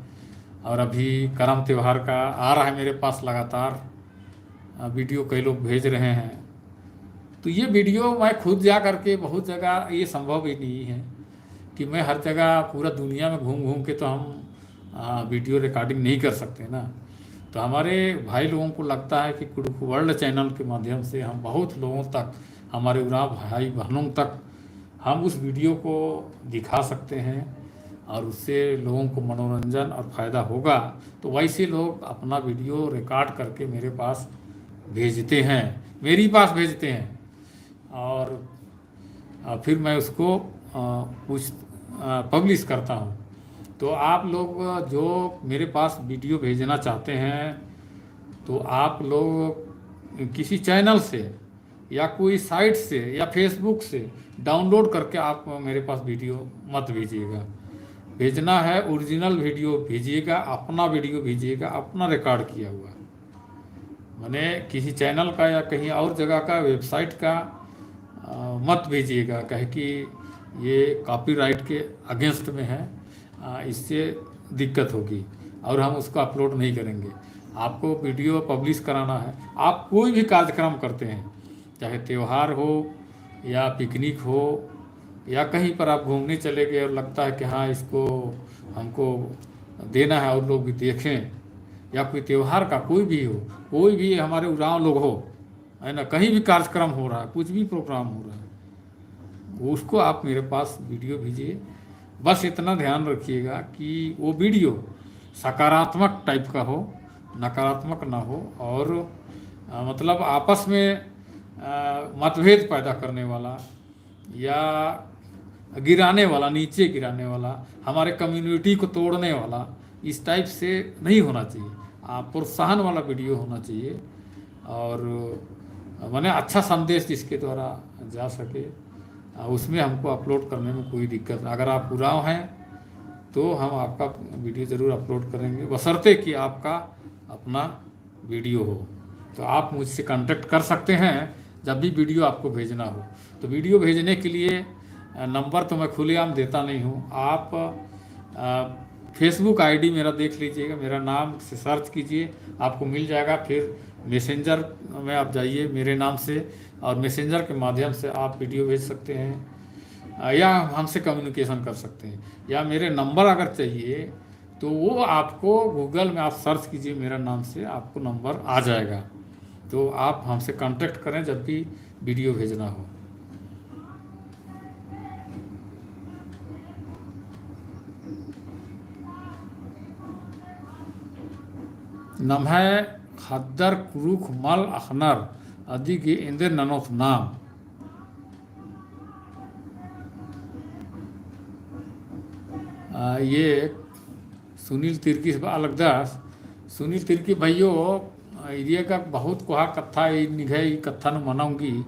और अभी करम त्योहार का आ रहा है मेरे पास लगातार, अ, video कई लोग भेज रहे हैं। तो ये video मैं खुद जा करके बहुत जगह, ये संभव ही नहीं है कि मैं हर जगह पूरा दुनिया में घूम घूम के तो हम, आ, video recording नहीं कर सकते ना। तो हमारे भाई लोगों को लगता है कि कुँड़ुख़ World channel के माध्यम से हम बहुत लोगों तक, हमारे उराँव भाई बहनों तक हम उस video को दिखा सकते हैं और उससे लोगों को मनोरंजन और फ़ायदा होगा, तो वैसे लोग अपना video record करके मेरे पास भेजते हैं, मेरी पास भेजते हैं। और अ, फिर मैं उसको, अ, कुछ, अ, publish करता हूँ। तो आप लोग जो मेरे पास video भेजना चाहते हैं, तो आप लोग किसी channel से या कोई site से या Facebook से download करके आप मेरे पास video मत भेजिएगा। भेजना है original video भेजिएगा, अपना video भेजिएगा, अपना record किया हुआ। माने किसी channel का या कहीं और जगह का website का, अ, मत भेजिएगा, काहे कि ये copyright के against में है। अ, इससे दिक्कत होगी और हम उसको upload नहीं करेंगे। आपको video publish कराना है, आप कोई भी कार्यक्रम करते हैं, चाहे त्योहार हो, या picnic हो, या कहीं पर आप घूमने चले गए और लगता है कि हाँ, इसको हमको देना है और लोग भी देखें, या कोई त्योहार का, कोई भी हो, कोई भी हमारे उराँव लोग हो, है ना, कहीं भी कार्यक्रम हो रहा है, कुछ भी program हो रहा है, उसको आप मेरे पास video भेजिए। बस इतना ध्यान रखिएगा कि वो video सकारात्मक type का हो, नकारात्मक ना हो, और, अ, मतलब आपस में, अ, मतभेद पैदा करने वाला या गिराने वाला, नीचे गिराने वाला, हमारे community को तोड़ने वाला, इस type से नहीं होना चाहिए। आप प्रोत्साहन वाला video होना चाहिए और, अ, माने अच्छा संदेश जिसके द्वारा जा सके, अ, उसमें हमको upload करने में कोई दिक्कत नहीं। अगर आप उराँव हैं तो हम आपका video ज़रूर upload करेंगे, बशर्ते कि आपका अपना video हो। तो आप मुझसे contact कर सकते हैं जब भी video आपको भेजना हो। तो video भेजने के लिए, अ, number तो मैं खुलेआम देता नहीं हूँ। आप, अ, Facebook ID मेरा देख लीजिएगा, मेरा नाम से search कीजिए, आपको मिल जाएगा। फिर Messenger में आप जाइए मेरे नाम से, और Messenger के माध्यम से आप video भेज सकते हैं, अ, या हमसे communication कर सकते हैं, या मेरे number अगर चाहिए तो वो आपको Google में आप search कीजिए मेरा नाम से, आपको number आ जाएगा। तो आप हमसे contact करें जब भी video भेजना हो। नम्है ख़द्दर कुँड़ुख़ मल अख़नर अदिगे एन्देर ननोत नाम। आ, ये सुनील तिर्की से बआ लगदस। सुनील तिर्की भइयो, इदिया का बहुत कोहा कत्था, ई निंग्है ई कत्था नू मना ओंगी,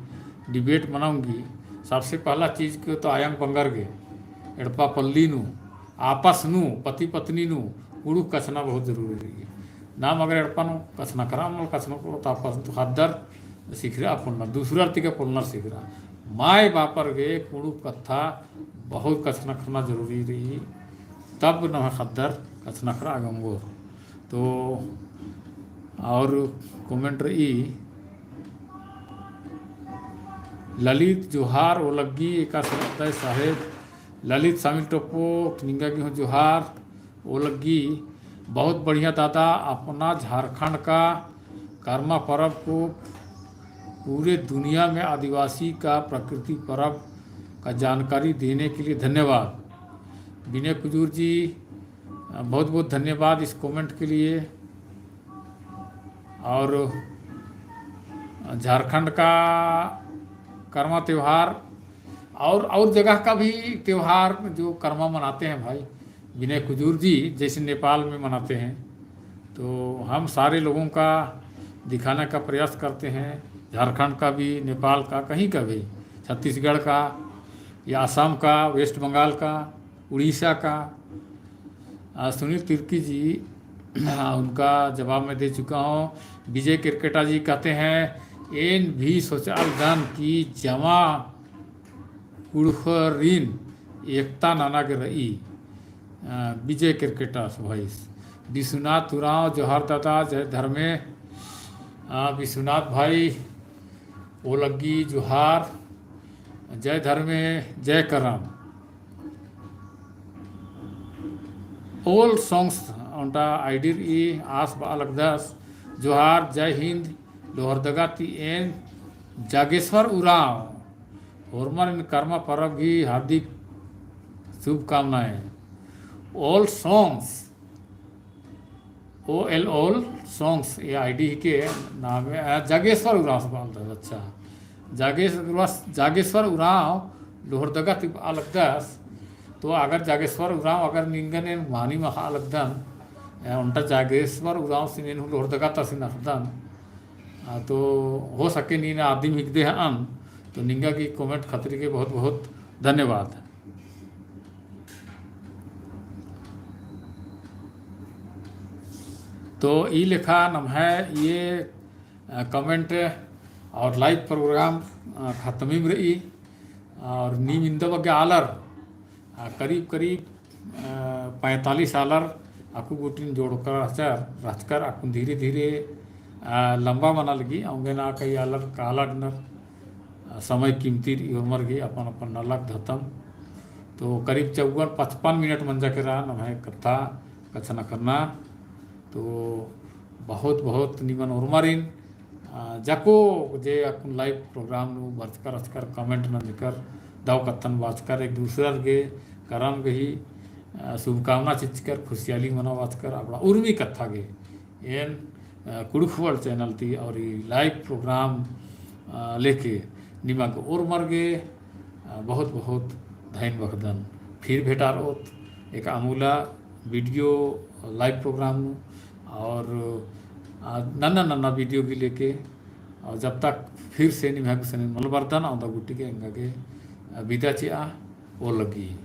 debate मना ओंगी। सबसे पहला चीज के तो आयंग बंगर गे, एड़पा पल्ली नू, आपस नू, पति पत्नी नू, कुँड़ुख़ कछना बहुत जरूरी रई। नाम अगर एड़पा नू कछनखरआ, मल कछनखरओ, तो आपस नू तो ख़द्दर सिखरआ पोल्लनर, दूसरर ती गा पोल्लनर सिखरआ। माय बापर गे कुँड़ुख़ कत्था बहुत कछनखरना जरूरी रई, तब नम्है ख़द्दर कछनखरआ गे ओंगोर। तो और comment रई, ललित जोहार ओलग्गी एकासे रअदय साहेब, ललित सामिल टोप्पो निंगा गे हूँ जोहार ओलग्गी। बहुत बढ़िया दादा, अपना झारखंड का करमा परब को पूरे दुनिया में आदिवासी का प्रकृति परब का जानकारी देने के लिए धन्यवाद। विनय कुजूर जी, बहुत बहुत धन्यवाद इस comment के लिए। और झारखंड का करमा त्योहार और, और जगह का भी त्योहार जो करमा मनाते हैं भाई विनय कुजूर जी, जैसे नेपाल में मनाते हैं, तो हम सारे लोगों का दिखाने का प्रयास करते हैं। झारखंड का भी, नेपाल का, कहीं का भी, छत्तीसगढ़ का या असम का, वेस्ट बंगाल का, उड़ीसा का। आ, सुनील तिर्की जी, हाँ, उनका जवाब मैं दे चुका हूँ। विजय केरकेटा जी कहते हैं, एन भी सोचआलदन कि जमा कुँड़ुख़रिन एकता नना गे रई। आ, विजय केरकेटा से voice। विश्वनाथ उराँव जोहार दादा, जय धर्मे। आ, विश्वनाथ भाई, ओलग्गी जोहार, जय धर्मे, जय करम। All songs ओन्टा ID रई, आस बआ लगदस। जोहार, जय हिंद, लोहरदगा ती एन जागेश्वर उराँव। होरमारिन करमा परब गही हार्दिक शुभकामनाएं। All songs, O L All songs, ये ID के नाम है, अ, जागेश्वर उराँव से बआ लगदस, अच्छा। जागेश्वर, जागेश्वर उराँव लोहरदगा ती बआ लगदस। तो अगर जागेश्वर उराँव अगर निंगन एन मानिम अख़आ लगदन, अ, ओन्टा जागेश्वर उराँव से एन हूँ लोहरदगा ता से नखदन। आ, तो हो सके नीन आदिम हिकदय हअन, तो निंगा गही comment खतरी के बहुत बहुत धन्यवाद। तो ई लेखा नम्है ये, अ, comment और live program, अ, खतमिम रई। और नीम इन्दा बग्गे आलर, आ, करीब करीब, आ, पैंतालीस आलर अक्कु गूटिन जोड़कर रहचर, रहचकर अक्कुन धीरे धीरे, आ, लंबा मना लगी, औंगे ना कई आलर काला डनर, समय कीमती रई ओर्मर गे अपन अपन नलख धतम। तो करीब चौवन पचपन मिनट मंजा केरा नम्है कत्था कछनखरना। तो बहुत बहुत निमन ओर्मरिन, आ, जाको जे अक्कुन live program नू बरचकर अचकर comment नंजकर दव कत्थन बाचकर एक दूसरर गे करम गही, आ, शुभकामना चिच्चकर खुशियाली मना बाचकर अबड़ा उर्मी कत्था गे एन, अ, कुँड़ुख़ World channel ती और ई live program, अ, लेके निमा गे ओर्मर गे, अ, बहुत बहुत धैन बअदन। फिर भेंटारओत एक अमूला video live program नू और, अ, नन्ना नन्ना video गे लेके। और जब तक फिर से निमा गुसन मल बरदन, औंदा गूटी गे एंगा गे, अ, बिदा चिआ, ओ लगी।